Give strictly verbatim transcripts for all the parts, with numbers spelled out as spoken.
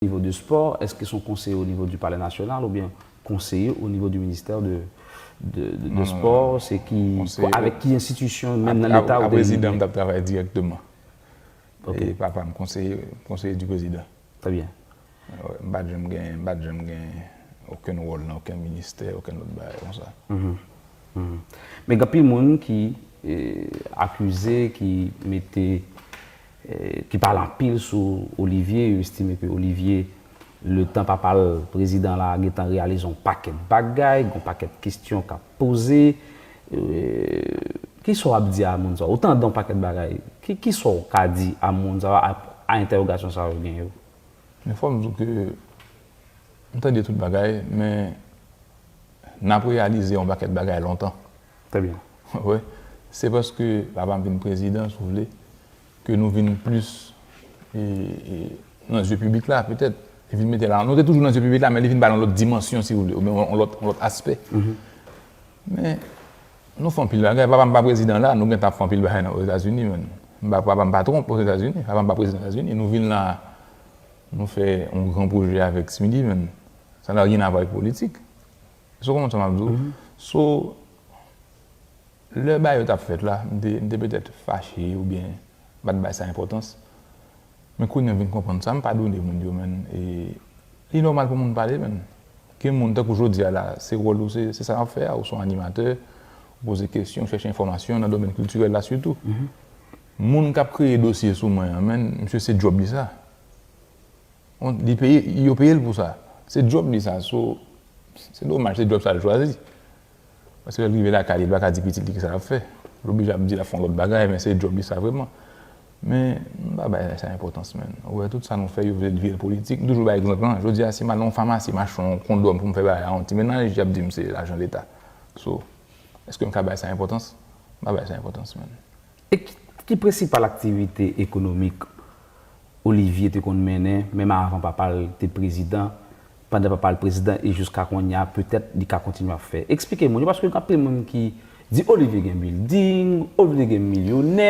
nivo de spò? Èske se yon konseye o nivo di Palè Nasyonal oubyen konseye o nivo di ministè de, de, de, de spò? Se ki, avèk ki enstitisyon, menm nan Leta, ou te prezidan, m t ap travay dirèkteman. E papa m konseye, konseye di prezidan. Trè byen. M pa t janm gen, m pa t janm gen okenn wòl nan okenn ministè, okenn lòt bagay konsa. Men gen anpil moun ki akize, ki mete, ki pale anpil sou Olivier, yo estime ke Olivier, letan papa l prezidan la, gentan reyalize yon pakèt bagay, gen yon pakèt kesyon k ap poze. Kisa w ap di a moun sa? Ou tande yon pakèt bagay. Kisa w ka di a moun sa, a entèwogasyon sa yo gen yo? Men fò m di w ke m tande tout bagay, men n ap reyalize yon pakèt bagay lontan. Trè byen. Wi. Se paske papa m vin prezidan, si w vle, ke nou vin plis nan zye piblik la, petèt. Li vin mete la. Nou te toujou nan zye piblik la, men li vin ba l yon lòt dimansyon, si w vle, oubyen yon lòt, yon lòt aspè. Men, nou fè anpil bagay. Papa m pa prezidan la, nou gentan ap fè anpil bagay nan Ozetazini, men. Papa m pa twonp Ozetazini, papa m pa prezidan Etazini. Nou vin la, nou fè yon gran pwojè avèk Smiley, men. Sa n'a rien à voir avec politik. Èske w konprann sa m ap di w? So, lè bagay yo t ap fèt la, m te, m te petèt fache oubyen m pa t bay sa enpòtans. Men kounye a m vin konprann sa, m padone moun yo, men. E li nòmal pou moun pale, men. Gen moun, tankou jodi a la, se wòl ou, se, se sa w ap fè a, ou se yon animatè, ou poze kesyon, ou chèche enfòmasyon nan domèn kiltirèl la sitou. Moun k ap kreye dosye sou mwen an, men, misye se djòb li sa. Li peye, yo peye l pou sa. Se djòb li sa, so, se domaj, se djòb sa l chwazi. Paske lè l rive lakay li, li pa ka di pitit li kisa l ap fè. L oblije ap di l ap fè yon lòt bagay, men se djòb li sa vrèman. Men, m pa bay sa enpòtans, men. Ou wè, tout sa nou fè, yo vle vire l politik. M toujou bay egzanp lan. Jodi a, si m al nan yon famasi, m achte yon kondòm pou m fè bagay a yon ti mennaj, y ap di m se lajan Leta. So, èske m ka bay sa enpòtans? M pa bay sa enpòtans, men. E ki, ki prensipal aktivite ekonomik Olivier te konn mennen, menm avan papa l te prezidan, pandan papa l prezidan e jiska kounye a, petèt li ka kontinye ap fè? Eksplike moun yo, paske gen anpil moun ki di Olivier gen building, Olivier gen milyonè.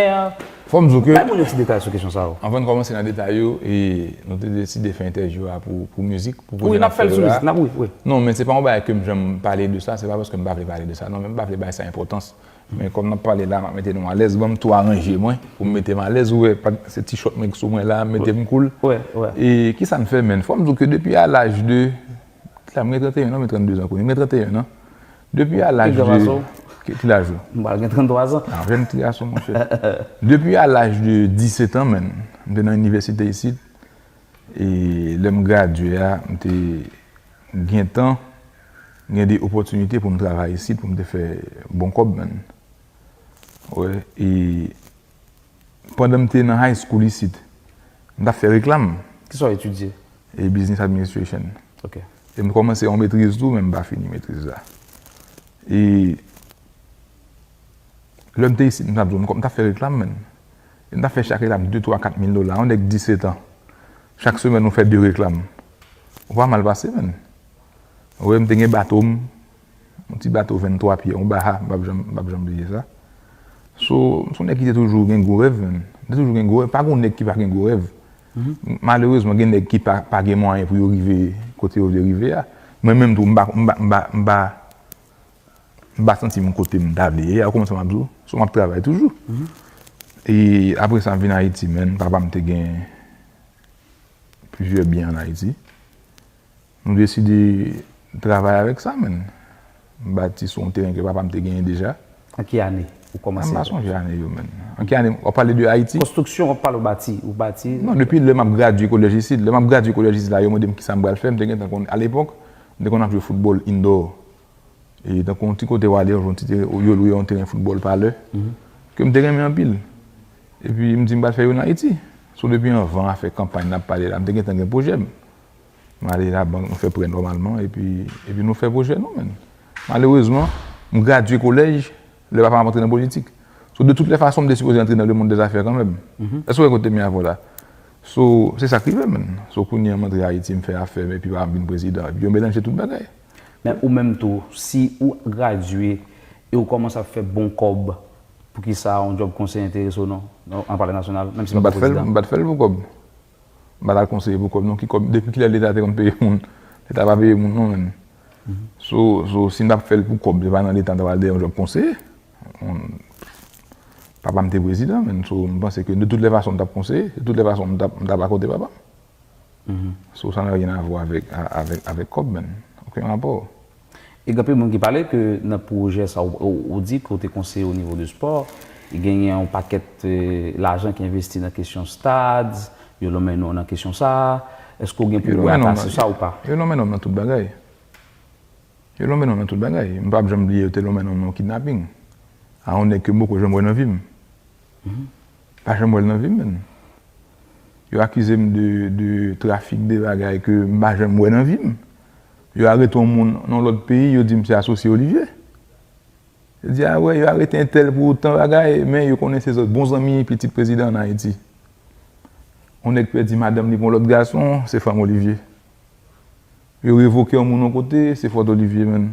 Fò m di w ke, bay moun yon ti detay sou kesyon sa yo. Anvan n kòmanse nan detay yo, e nou te deside fè entèvyou a pou, pou mizik, pou pwojè n ap fè yo la. Wi, n ap fè l sou mizik, n ap, wi, wi. Non, men se pa yon bagay ke m janm pale de sa, se pa paske m pa vle pale de sa, non, men m pa vle bay sa enpòtans. Men kòm n ap pale la, m ap mete nou alèz, ban m tou aranje mwen, pou m mete m alèz, ou wè, pa, se ti chòt mwen ki sou mwen la, m mete m cool. Wi, wi. E kisa n fè, menn? Fò m di w ke depi a laj de, la, m gen trannteyen an, mwen trannde zan kounye a, m gen trannteyen an. Depi a laj de, ki, ki laj ou? M pral gen tranntwa zan. Ah, jèn ti gason, monchè. Depi a laj de disèt an, menn, m te nan inivèsite isit. E lè m gradye a, m te gentan gen de opòtinite pou m travay isit, pou m te fè bon kòb, menn. Wi, e pandan m te nan high school isit, m t ap fè reklam. Kisa w etidye? E business administration. Ok. E m kòmanse yon metriz tou, men m pa fini metriz la. E lè m te isit, m t ap di w, m t ap fè reklam, menn. E m t ap fè chak reklam de, twa, kat mil dola. Yon nèg disèt an. Chak semèn, nou fè de reklam. Ou pa mal pase, menn. Ou wè, m te gen bato m, yon ti bato venntwa pye, yon Baja, m p ap janm, m p ap janm bliye sa. So, m se yon nèg ki te toujou gen gwo rèv, menn. M te toujou gen gwo rèv. Pa gen yon nèg ki pa gen gwo rèv. Malerezman, gen nèg ki pa, pa gen mwayen pou yo rive kote yo vle rive a. Mwen menm tou, m pa, m pa, m pa, m pa, m pa santi m kote m ta vle ye a, ou konprann sa m ap di w? So, m ap travay toujou. E apre sa, m vin Ayiti, menn, papa m te gen plizyè byen an Ayiti. Nou deside travay avèk sa, menn. M bati sou yon teren ke papa m te genyen deja. An ki ane ou kòmanse? M pa sonje ane yo, menn. An ki ane? W ap pale de Ayiti? Konstriksyon, w ap pale, w bati, ou bati? Non, depi lè m ap gradye kolèj isit. Lè m ap gradye kolèj isit la, yo mande m kisa m pral fè. M te gentan konn, alepòk, m te konn ap jwe foutbòl indoor. E tankou yon ti kote w ale, yon ti teren, yo lwe yon teren foutbòl pa lè, ke m te renmen anpil. Epi m di m pral fè yo nan Ayiti. So, depi anvan afè kanpay n ap pale la, m te gentan gen pwojè m. M ale labank, m fè prè nòmalman, epi, epi nou fè pwojè nou, menn. Malerezman, m gradye kolèj, lè papa m ap antre nan politik. So, de toutes les façons, m te sipoze antre nan le monde des affaires kanmenm. Èske w wè kote m ye avè w la? So, se sa k rive, menn. So, kounye a, m antre Ayiti, m fè afè m, epi papa m vin prezidan. Epi yo melanje tout bagay. Men ou menm tou, si ou gradye e ou kòmanse ap fè bon kòb, poukisa yon djòb konseye enterese w non, nan, nan Palè Nasyonal, menm si m pa prezidan? M pa t fè l, m pa t fè l pou kòb. M pa t al konseye pou kòb non, ki kòb, depi kilè Leta te konn peye moun? Leta pa peye moun non, menn. So, so, si m t ap fè l pou kòb, se pa nan Leta m t ap al dèyè yon djòb konseye. Papa m te prezidan, menn. So, m panse ke de toutes les façons m t ap konseye, de toutes les façons m t ap, m t ap akote papa m. So, ça n'a rien à voir avec, avec, avec kòb, menn. Okenn rapò. E gen anpil moun ki pale ke nan pwojè sa, ou, ou, ou di ke w te konseye o nivo de spò, e genyen yon pakèt eh, lajan ki envesti nan kesyon stad, yo lonmen non nan kesyon sa. Èske w gen pou w atasye sa ou pa? Yo lonmen non nan tout bagay. Yo lonmen non nan tout bagay. M p ap janm bliye yo te lonmen non nan kidnaping. A yon nèg ke m poko janm wè nan vi m. Pa janm wè l nan vi m, menn. Yo akize m de, de trafik de bagay ke m pa janm wè nan vi m. Yo arete yon moun nan lòt peyi, yo di m se asosye Olivier. Yo di, a wè, yo arete entèl pou tan bagay, men yo konnen se zòt bon zanmi pitit prezidan ann Ayiti. Yon nèg pèdi madanm li pou yon lòt gason, se fanm Olivier. Yo revoke yon moun yon kote, se fòt Olivier, menn.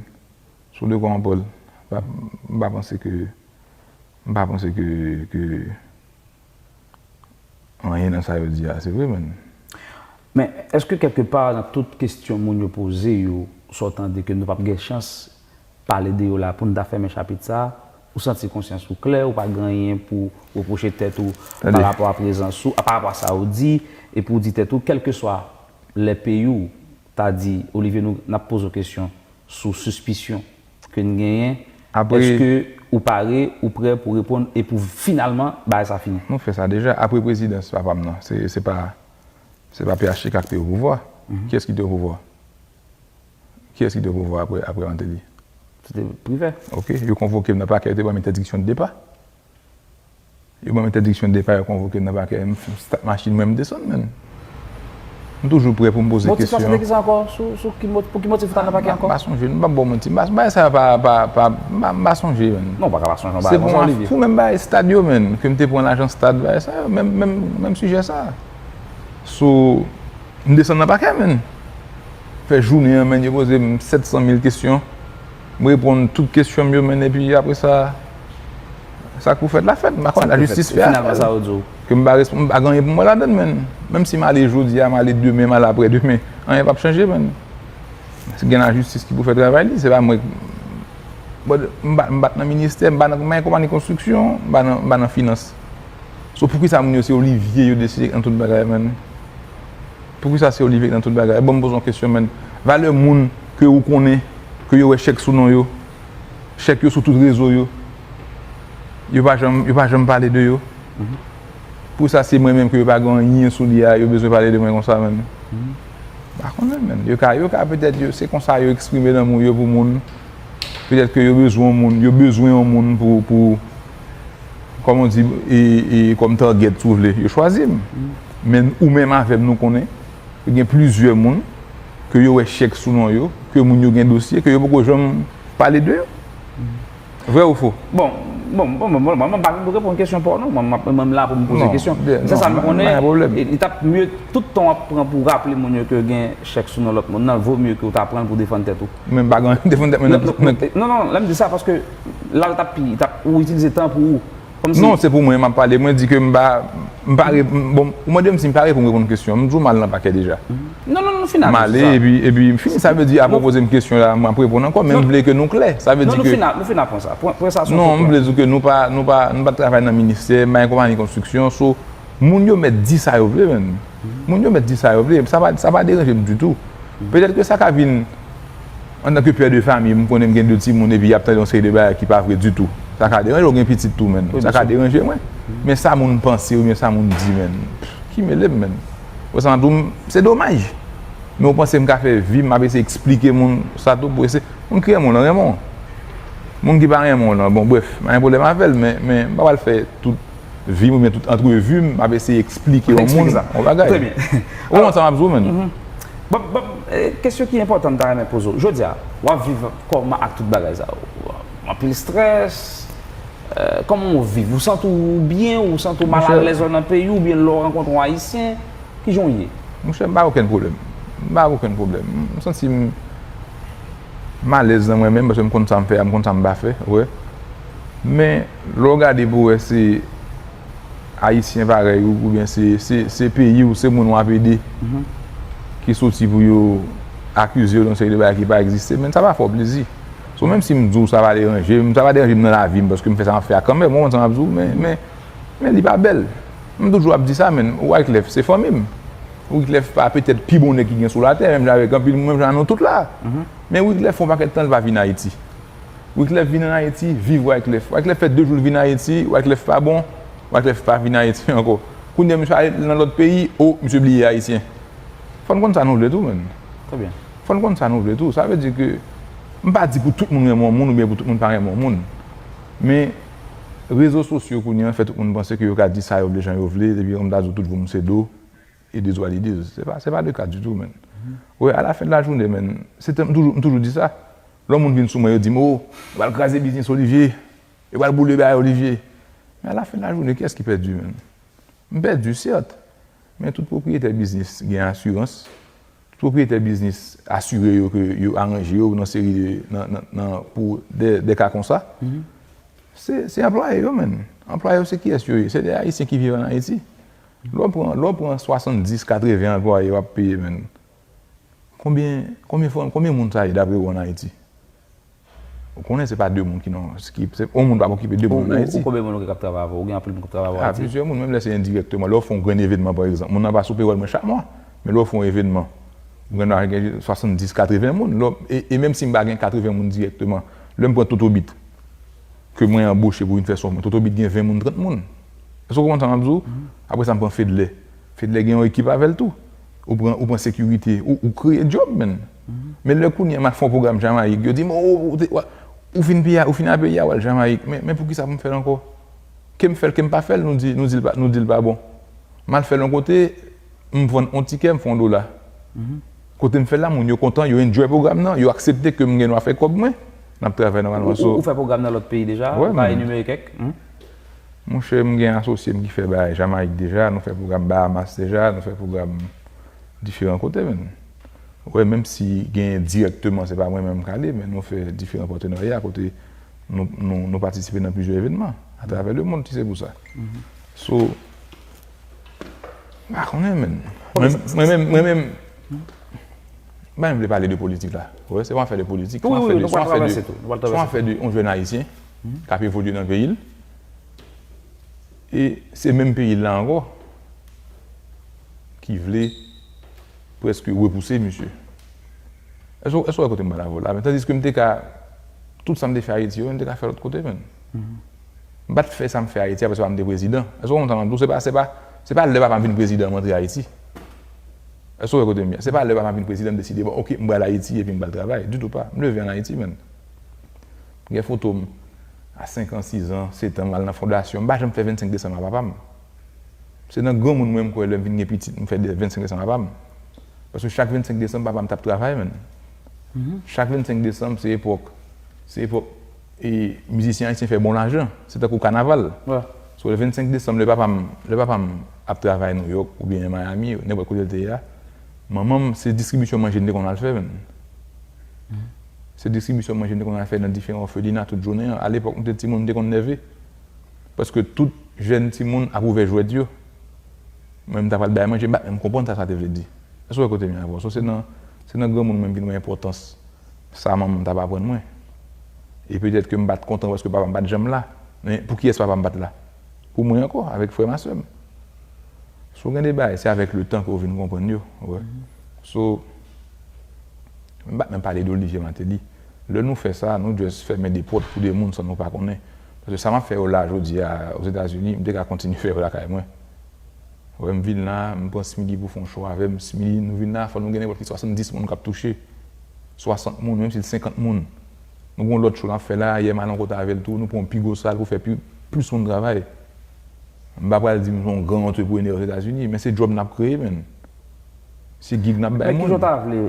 Sou de kwa anpòl. M pa, m pa panse ke, m pa panse ke, ke anyen nan sa yo di a, se vre, menn. Men, èske kèlkepa nan tout kesyon moun yo poze yo, sa w tande ke nou p ap gen chans pale de yo la pou n ta fèmen chapit sa, ou santi konsyans ou klè, ou pa gen anyen pou repwoche tèt ou pa rapò a prezans ou, pa rapò a sa ou di, epi ou di tèt ou, kèlkeswa lè peyi w ta di, Olivier, nou, n ap poze w kesyon sou sispisyon ke n genyen, èske ou pare, ou prè pou reponn e pou finalman bagay sa fini? Nou fè sa deja, apre prezidans papa m nan, se, se pa, se pa P H T K ki te o pouvwa. Kiyès ki te o pouvwa? Kiyès ki te o pouvwa apre, apre Martelly? Se te Privè. Ok, yo konvoke m nan pakè, yo te ban m entèdiksyon de depa. Yo ban m entèdiksyon de depa, yo konvoke m nan pakè, m stat machin mwen, m desann, menn. M toujou prè pou m poze kesyon. Motif la, se te kisa ankò? Sou, sou ki mot-, pou ki motif ou t al nan pakè ankò? M pa sonje, m p ap ba w manti. M pa, bagay sa pa, pa, pa, m pa, m pa sonje, menn. Non, ou pa ka pa sonje yon bagay konsa, Olivier. Se pou menm bagay stad yo, menn, ke m te pran lajan stad, bagay sa yo, menm, menm, menm sijè sa. So, m desann nan pakè, menn. Fè jounen an, menn, yo poze m sèt san mil kesyon. M reponn tout kesyon m yo, menn, epi apre sa, sa k pou fèt la fèt. M pa konn lajistis fè afè l. Ke m pa respon-, m pa gen anyen pou m wè ladann, menn. Menm si m ale jodi a, m ale demen, m ale aprè demen, anyen p ap chanje, menn. Gen lajistis ki pou fè travay li, se pa mwen. Bon, m pa, m pa t nan ministè, m pa nan, m pa nan konpayi konstriksyon, m pa nan, m pa nan finans. So, poukisa moun yo se Olivier yo deside nan tout bagay, menn? Poukisa se Olivier ki nan tout bagay? Bon, m poze yon kesyon, menn. Valè moun ke ou konnen, ke yo wè chèk sou non yo, chèk yo sou tout rezo yo, yo pa janm, yo pa janm pale de yo? Poukisa se mwen menm ke yo pa gen anyen sou li a, yo bezwen pale de mwen konsa, menn? M pa konnen, menn. Yo ka, yo ka petèt, yo, se konsa yo eksprime lanmou yo pou moun. Petèt ke yo bezwen yon moun, yo bezwen yon moun pou, pou, kòman di, e, e, kòm target, si w vle, yo chwazi m. Men ou menm avè m, nou konnen, gen plizyè moun ke yo wè chèk sou non yo, ke moun yo gen dosye, ke yo poko janm pale de yo. Vrè ou fo? Bon, bon, bon, bon, bon, mwen pa vin pou reponn kesyon pa w non, mwen, mwen, mwen la pou m poze kesyon. Se sa m konnen, li t ap mye tout tan w ap pran pou w raple moun yo ke gen chèk sou non lòt moun nan, vo mye ke w ta pran l pou defann tèt ou. Men m pa gen anyen pou defann tèt mwen nan. Non, non, lè m di sa, paske la l t ap pi, t ap, ou itilize tan pou ou. Kòmsi... Non, se pou mwen m ap pale. Mwen di ke m pa, m pa re-, m, bon, ou mande m si m pare pou m reponn kesyon. M di w m al nan pakè deja. Non, non, non, fin avè sa. M ale, epi, epi m fini. Sa vle di, apre w poze m kesyon la, m ap reponn ankò, men m vle ke nou klè. Sa vle di ke... Non, nou fin a-, nou fin aprann sa. Pran, pran sa sou... Non, m vle di ke nou pa, nou pa, nou pa t travay nan ministè, m pa gen konpayi konstriksyon, so, moun yo mèt di sa yo vle, menn. Moun yo mèt di sa yo vle. Sa pa, sa pa deranje m ditou. Petèt ke sa ka vin, antanke pè de fanmi, m konnen m gen de timoun epi y ap tande yon seri de bagay ki pa vre ditou. Sa ka deranje w, gen pitit tou, menn. Sa ka deranje mwen. Men sa moun panse oubyen sa moun di, menn, pff, ki mele m, menn? Ou sa tou, se domaj. Men ou panse m ka fè vi m ap eseye eksplike moun sa tou pou eseye, moun ki renmen w lan renmen w. Moun ki pa renmen w lan, bon, brèf, m pa gen pwoblèm avè l, men, men m pa pral fè tout vi m oubyen tout antrevi m, m ap eseye eksplike yon moun yon bagay. Trè byen. Ou konprann sa m ap di w, menn? Bon, bon, eh, kesyon ki enpòtan m ta renmen poze w. Jodi a, w ap viv kòman ak tout bagay sa yo? Anpil strès, eh, kòman w viv? Ou santi w byen, ou santi w malalèz lè w nan peyi w, oubyen lè w rankontre yon Ayisyen? Kijan w ye? Monchè, m pa okenn pwoblèm. M pa okenn pwoblèm. M santi m m alèz nan mwen menm, paske m konn sa m fè a, m konn sa m pa fè, ou wè. Men, lè w gade pou w wè, se, Ayisyen parèy ou, oubyen se, se, se peyi w, se moun w ap ede, ki soti pou yo akize w nan seri de bagay ki pa egziste, men sa pa fè w plezi. So, menm si m di w sa va deranje m, sa va deranje m nan lavi m, paske m fè sa m ap fè a kanmenm, ou konprann sa m ap di w, men, men, men li pa bèl. M toujou ap di sa, men Wyclef, se fanmi m. Wyclef pa petèt pi bon nèg ki gen sou latè, menm jan avèk anpil, menm jan nou tout la. Men Wyclef fè yon pakèt tan, li pa vin Ayiti. Wyclef vin ann Ayiti, viv Wyclef. Wyclef fè de jou l vin Ayiti, Wyclef pa bon, Wyclef pa vin Ayiti ankò. Kounye a, misye ale nan lòt peyi, o, misye bliye Ayisyen. Fò n konn sa nou vle tou, menn. Trè byen. Fò n konn sa nou vle tou. Sa vle di ke, m pa di pou tout moun renmen yon moun oubyen pou tout moun pa renmen yon moun. Men, rezo sosyo kounye a fè tout moun panse ke yo ka di sa yo vle, jan yo vle, epi kòm ta di w tout voum se do, it is what it is. Se pa, se pa le ka ditou, menn. Wi, a la fen de la jounen, menn, se te, m toujou, m toujou di sa. Lè yon moun vin sou mwen, yo di m, o, yo pral kraze biznis Olivier, yo pral boule bagay Olivier. Men a la fen de la jounen, kiyès ki pèdi, menn? M pèdi, sèt. Men tout pwopriyetè biznis gen asirans. Tout pwopriyetè biznis asire yo ke yo aranje yo nan seri de, nan, nan, nan, pou de, de ka konsa. Se, se anplwaye yo, menn. Anplwaye yo, se kiyès yo ye? Se de Ayisyen ki viv ann Ayiti. Lè w pran, lè w pran swasanndis, katreven anplwaye w ap peye, menn. Konbyen, konbyen fanm, konbyen moun sa ye dapre w ann Ayiti? Ou konnen se pa de moun ki nan, ki, se, yon moun pa okipe de moun ann Ayiti. Ou konbyen moun ou gen k ap travay avè w? Ou gen anpil moun k ap travay avè w Ayiti? A, plizyè moun, menm lè se endirèkteman. Lè w fè yon grenn evènman, pa egzanp, moun nan pa sou pewòl mwen chak mwa. Men lè w fè yon evènman, ou gen dwa gen swasanndis, katreven moun. Lè w, e, e menm si m pa gen katreven moun dirèkteman, lè m pran Totobit, ke mwen anboche pou vin fè son mwen. Totobit gen ven moun, trant moun. Èske w konprann sa m ap di w? Apre sa, m pran Fedlè. Fedlè gen yon ekip avè l tou. Ou pran, ou pran sekirite, ou, ou kreye djòb, menn. Men lè kounye a, m al fè yon pwogram Jamayik, yo di m, o, ou, ou, ou fin peyi a, ou fin al peyi a, w al Jamayik. Men, men poukisa pou m fè l ankò? Ke m fè l, ke m pa fè l, nou di, nou di l pa, nou di l pa bon. M al fè l yon kote, m vann yon tikè, m fè yon dola. Kote m fè l la, moun yo kontan, yo enjoy pwogram nan, yo aksepte ke m gen dwa fè kòb mwen. N ap travay nòmalman. Ou, ou, ou fè pwogram nan lòt peyi deja? Ou ka enimere kèk? Monchè, m gen asosye m ki fè bagay Jamayik deja, nou fè pwogram Bahamas deja, nou fè pwogram diferan kote, menn. Wi, menm si gen dirèkteman, se pa mwen menm k ale, men nou fè diferan patenarya kote nou, nou, nou patisipe nan plizyè evènman atravè lemonn, si se pou sa. So, m pa konnen, menn. Mwen, mwen menm, mwen menm, m pa menm vle pale de politik la. Wi, se pa afè de politik, se yon afè de, se yon afè de, se yon afè de yon jèn ayisyen k ap evolye nan peyi l. E se menm peyi l la ankò ki vle prèske repouse misye. Èske, èske w wè kote m pral avè w la? Men tandiske m te ka, tout sa m te fè Ayiti yo, m te ka fè lòt kote, menn. M pa t fè sa m fè Ayiti a paske m te prezidan. Èske w konprann sa m ap di w? Se pa, se pa, se pa lè papa m vin prezidan m antre Ayiti. Èske w wè kote m ye? Se pa lè papa m vin prezidan m deside, bon, oke, m pral Ayiti epi m pral travay. Ditou pa. M leve ann Ayiti, menn. M gen foto m a senk an, sis an, sèt an, m al nan fondasyon. M pa janm fè vennsenk desanm a papa m. Se nan granmoun mwen m kwè lè m vin gen pitit, m fè de, vennsenk desanm a papa m. Paske chak vennsenk desanm, papa m t ap travay, menn. Chak vennsenk desanm, se epòk, se epòk, e, mizisyen ayisyen fè bon lajan. Se tankou kanaval. So, lè vennsenk desanm, lè papa m, lè papa m ap travay Nouyòk oubyen Miami, nenpòt kote l te ye a, manman m, se distribisyon manje n te konn al fè, menn. Se distribisyon manje n te konn al fè nan diferan òfelina tout jounen an. Alepòk, m te timoun, m te konn nève. Paske tout jèn timoun ap ouvè jwèt yo. Mwen, m ta pral bay manje, m pa t menm konprann sa sa te vle di. Èske w wè kote m ye avè w? So, se nan, se nan granmoun mwen m vin wè enpòtans sa manman m t ap aprann mwen. E petèt ke m pa t kontan paske papa m pa t janm la. Men pou kiyès papa m pa t la? Pou mwen ankò, avèk frè m ak sè m. Si w gen de bagay, se avèk letan ke w vin konprann yo. Ou wè? So, m pa t menm pale de Olivier Martelly. Lè nou fè sa, nou just fèmen de pòt pou de moun san nou pa konnen. Paske sa m ap fè yo la jodi a Ozetazini, m te ka kontinye fè yo lakay mwen. Ou wè, m vin la, m pran Smilly pou fè yon show avè m. Smilly, nou vin la, fò nou gen nenpòt ki swasanndis moun k ap touche. Swasant moun, menm si l senkant moun. Nou gen yon lòt show n ap fè la, yè m al yon kote avè l tou, nou pran yon pi gwo sal pou fè pi, plis moun travay. M pa pral di m se yon gran antreprenè Ozetazini, men se djòb n ap kreye, menn. Se gig n ap bay moun. Men kijan w ta vle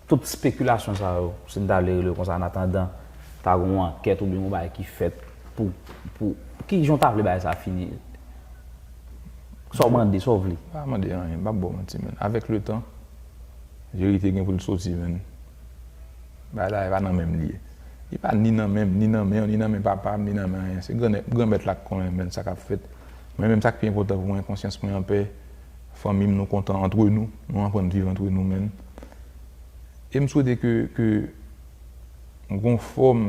tout spekilasyon sa yo, si n ta vle rele yo konsa, an atandan, ta gen yon ankèt oubyen yon bagay ki fèt pou, pou, kijan w ta vle bagay sa fini? Sa w mande, sa w vle? M pa mande anyen, m p ap ba w manti, menn. Avèk letan, verite gen pou l soti, menn. Bagay la, e pa nan men m li ye. Li pa ni nan men m, ni nan men w, ni nan men papa m, ni nan men anyen. Se Gran, Granmèt la k konnen, menn, sa k ap fèt. Mwen menm, sa k pi enpòtan pou mwen, konsyans mwen anpè, fanmi m, nou kontan antre nou, nou aprann viv antre nou, menn. E m swete ke, ke gon fòm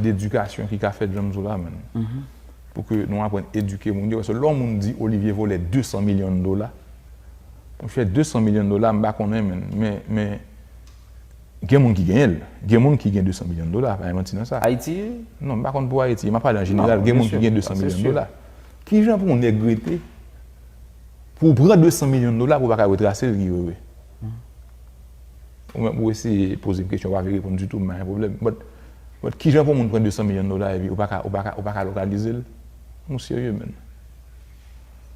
dedikasyon ki ka fèt jan m di w la, menn. Pou ke nou aprann edike moun yo. Paske lè yon moun di Olivier vòlè de san milyon dola, monchè, de san milyon dola, m pa konnen, menn. Men, men, gen moun ki genyen l. Gen moun ki gen de san milyon dola, pa gen manti nan sa. Ayiti? Non, m pa konn pou Ayiti. M ap pale an jeneral. Gen moun ki gen de san milyon dola. Kijan pou yon nèg rete pou w pran de san milyon dola pou w pa ka retrase l ki vre vre? Ou menm, ou eseye poze m kesyon, ou pa vle reponn ditou, m pa gen pwoblèm. But, but kijan pou moun pran de san milyon dola epi ou pa ka, ou pa ka, ou pa ka lokalize l? Ou serye, menn?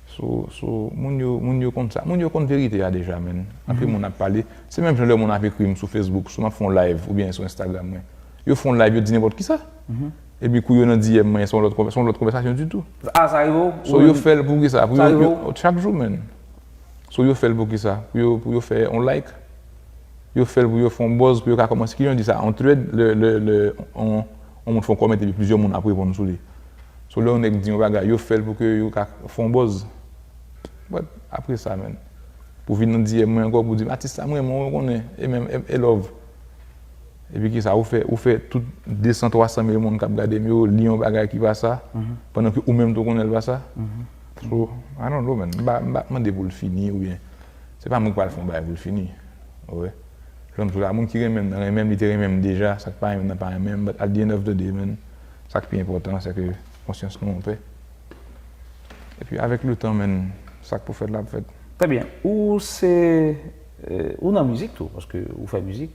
So, so, moun yo, moun yo konn sa. Moun yo konn verite a deja, menn. Anpil moun ap pale. Se menm jan lè moun ap ekri m sou Facebook, si m ap fè yon live oubyen sou Instagram mwen. Yo fè yon live, yo di nenpòt kisa. Epi kou yo nan D M mwen, se yon lòt konvè-, se yon lòt konvèsasyon ditou. Ah, sa rive w? So, yo fè l pou kisa? Pou yo, yo, chak jou, menn. So, yo fè l pou kisa? Pou yo, pou yo fè yon like? Yo fè l pou yo fè yon buzz, pou yo ka kòmanse, kijan yo di sa? Yon thread, le, le, le, on, on moun fè yon kòmantè epi plizyè moun ap reponn sou li. So, lè yon nèg di yon bagay, yo fè l pou ke yo ka fè yon buzz. But, apre sa, menn, pou vin nan D M mwen ankò, pou di m, "Atis sa, m renmen w, ou konnen, e menm, e, e love." Epi kisa, ou fè, ou fè tout de san, twa san mil moun k ap gade m yo li yon bagay ki pa sa, pandan ke ou menm tou konnen l pa sa. So, I don't know, man. M pa, m pa mande pou l fini oubyen se pa mwen ki pral fè yon bagay pou l fini. Ou wè? Jan m di w la, moun ki renmen m nan renmen m, li te renmen m deja, sa k pa renmen m nan pa renmen m, but at the end of the day, man, sa k pi enpòtan, se ke konsyans nou anpè. Epi avèk le tan, man, sa k pou fèt la ap fèt. Trè byen. Ou se, euh, ou nan mizik tou, paske ou fè mizik.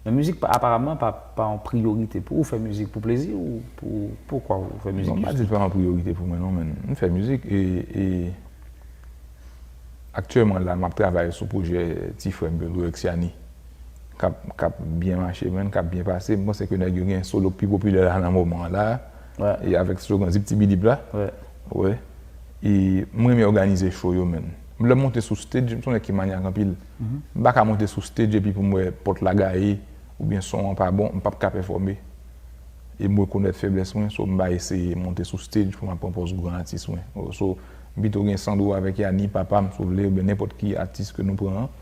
Men mizik pa, aparamman pa, pa yon priyorite pou ou. Ou fè mizik pou plezi ou pou, poukwa ou fè mizik? Non, m pa di l pa yon priyorite pou mwen, non, man. M fè mizik e, e aktyèlman la, m ap travay sou pwojè ti frè m yo, Lorex Yani, k ap, k ap byen mache, man, k ap byen pase. M panse ke nèg yo gen solo k pi popilè la nan moman an la. E avèk slogan Zip Ti Bidip la. Wi. E mwen renmen òganize show yo, man. Lè m monte sou stage, m se yon nèg ki manyak anpil. M pa ka monte sou stage epi pou m wè pòt la gaye oubyen son an pa bon, m p ap ka pèfòme. E m rekonèt feblès mwen, so m pa eseye monte sou stage pou m ap pran pòz gran atis mwen. So, m pito gen Sandro avèk Yani, papa m, si w vle, oubyen nenpòt ki atis ke nou pran an,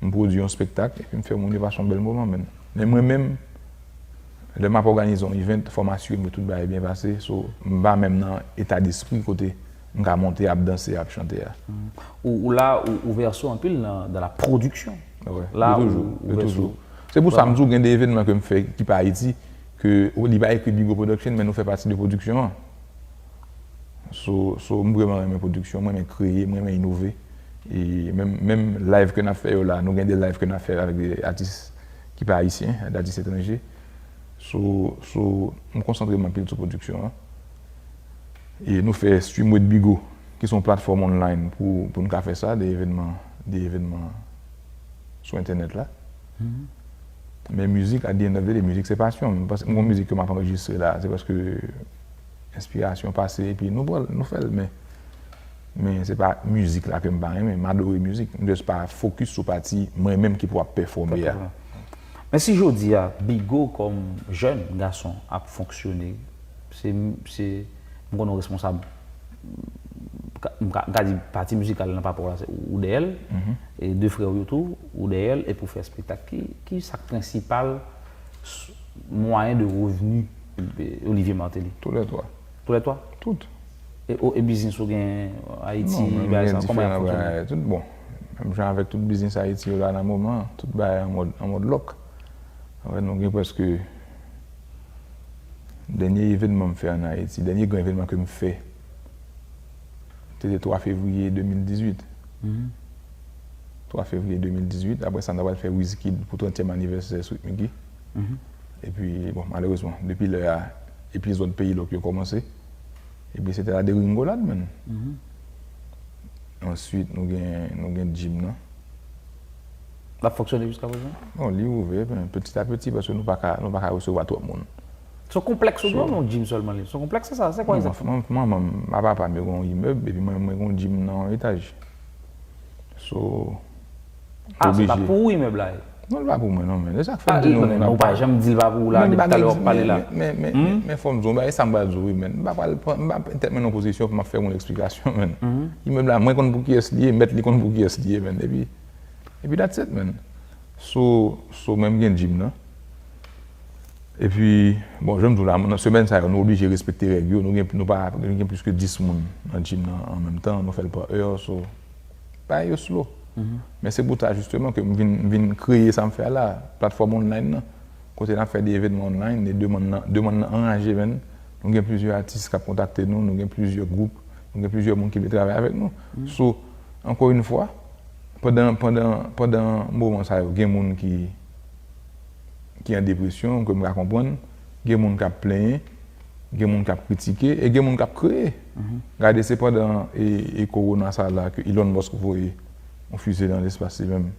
m pwodui yon espektak, epi m fè moun yo pase yon bèl moman, man. Men mwen menm, lè m ap òganize yon event, fò m asire m ke tout bagay byen pase, so, m pa menm nan eta despri kote m ka monte ap danse, ap chante a. Ou, ou la, ou, ou vèse anpil nan, dans la production. Wi, la, de toujou, ou, ou de vèse toujou. Se pou sa m di w gen de evènman ke m fè ki pa Ayiti, ke li pa ekri Bigo Production, men nou fè pati de pwodiksyon an. So, so, m vrèman renmen pwodiksyon, mwen renmen kreye, mwen renmen inove. E menm, menm live ke n ap fè yo la, nou gen de live ke n ap fè avèk de atis ki pa ayisyen, de atis etranje. So, so, m konsantre m anpil sou pwodiksyon an. E nou fè Stream with Bigo, ki se yon platfòm online pou, pou n ka fè sa, de evènman, de evènman sou entènèt la. Men mizik, at the end of the day, mizik se pasyon m. M panse, m gon mizik ke m ap anrejistre la, se paske enspirasyon pase, epi nou pran l, nou fè l, men, men se pa mizik la ke m pa renmen, m adore mizik. M just pa fokis sou pati mwen menm ki pou ap pèfòme a. Men si jodi a, Bigo kòm jèn gason ap fonksyone, se, se, m konnen w responsab, m ka, m ka, m ka di pati mizikal nan pa rapò la, se ou, ou dèyè l, e de frè w yo tou, ou dèyè l, epi w fè espektak. Ki, ki sa k prensipal s-, mwayen de revni, e, Olivier Martelly? Tous les trois. Tous les trois? Tout. E, o, e biznis ou gen Ayiti, non, men bagay gen sa, kòman y ap diferan fonksyone? Bagay, tout bon. Menm jan avèk tout biznis Ayiti yo la nan moman an, tout bagay an mòd, an mòd lòk. Anfèt, nou gen prèske dènye evènman m fè ann Ayiti, dènye gran evènman ke m fè, se te twa fevriye de mil dizuit. Twa fevriye de mil dizuit, apre sa, nou pral fè Wizkid pou trantyèm anivèsè Sweet Micky. Epi, bon, malerezman, depi lè a, epizòd peyi lòk yo kòmanse. Epi se te la degringolad, man. Answit, nou gen, nou gen gym nan. L ap fonksyone jiska prezan? Bon, li ouvè, men peti a peti, paske nou pa ka, nou pa ka resevwa twòp moun. Se yon konplèks ou gen, yon gym sèlman li? Se yon konplèks, se sa? Se kwa egzakteman? Manman m ak papa m yo gen yon imèb, epi mwen, mwen gen yon gym nan yon etaj. So, ah, se pa pou ou imèb la ye? Non, li pa pou mwen, non, men. E sa k fè m di nou, nou pa janm di l pa pou ou la, depi talè w ap pale la. Men, men, men, men fò m di w, bagay sa m pral di w, wi, men. M pa pral pran, m pa tèt mwen nan pozisyon pou m ap fè yon eksplikasyon, men. Imèb la, mwen konn pou kiyès li ye, mèt li konn pou kiyès li ye, men. Epi, epi that's it, men. So, so, men m gen gym nan. Epi, bon, jan m di w la, nan semèn sa yo, nou oblije respekte règ yo. Nou gen, nou pa, nou gen plis ke dis moun nan gym nan an menm tan. Nou fè l pa è, so, bagay yo slow. Men se pou sa, jisteman, ke m vin, m vin kreye sa m fè a la, platfòm online nan. Kote n ap fè de evènman online, e demann nan, demann nan anraje, men. Nou gen plizyè atis k ap kontakte nou, nou gen plizyè gwoup, nou gen plizyè moun ki vle travay avèk nou. So, ankò yon fwa, pandan, pandan, pandan moman sa yo, gen moun ki, ki an depresyon, ke m ka konprann, gen moun k ap plenyen, gen moun k ap kritike, e gen moun k ap kreye. Gade, se pandan e, e kowona sa la ke Elon Musk voye yon fize nan lespas li menm.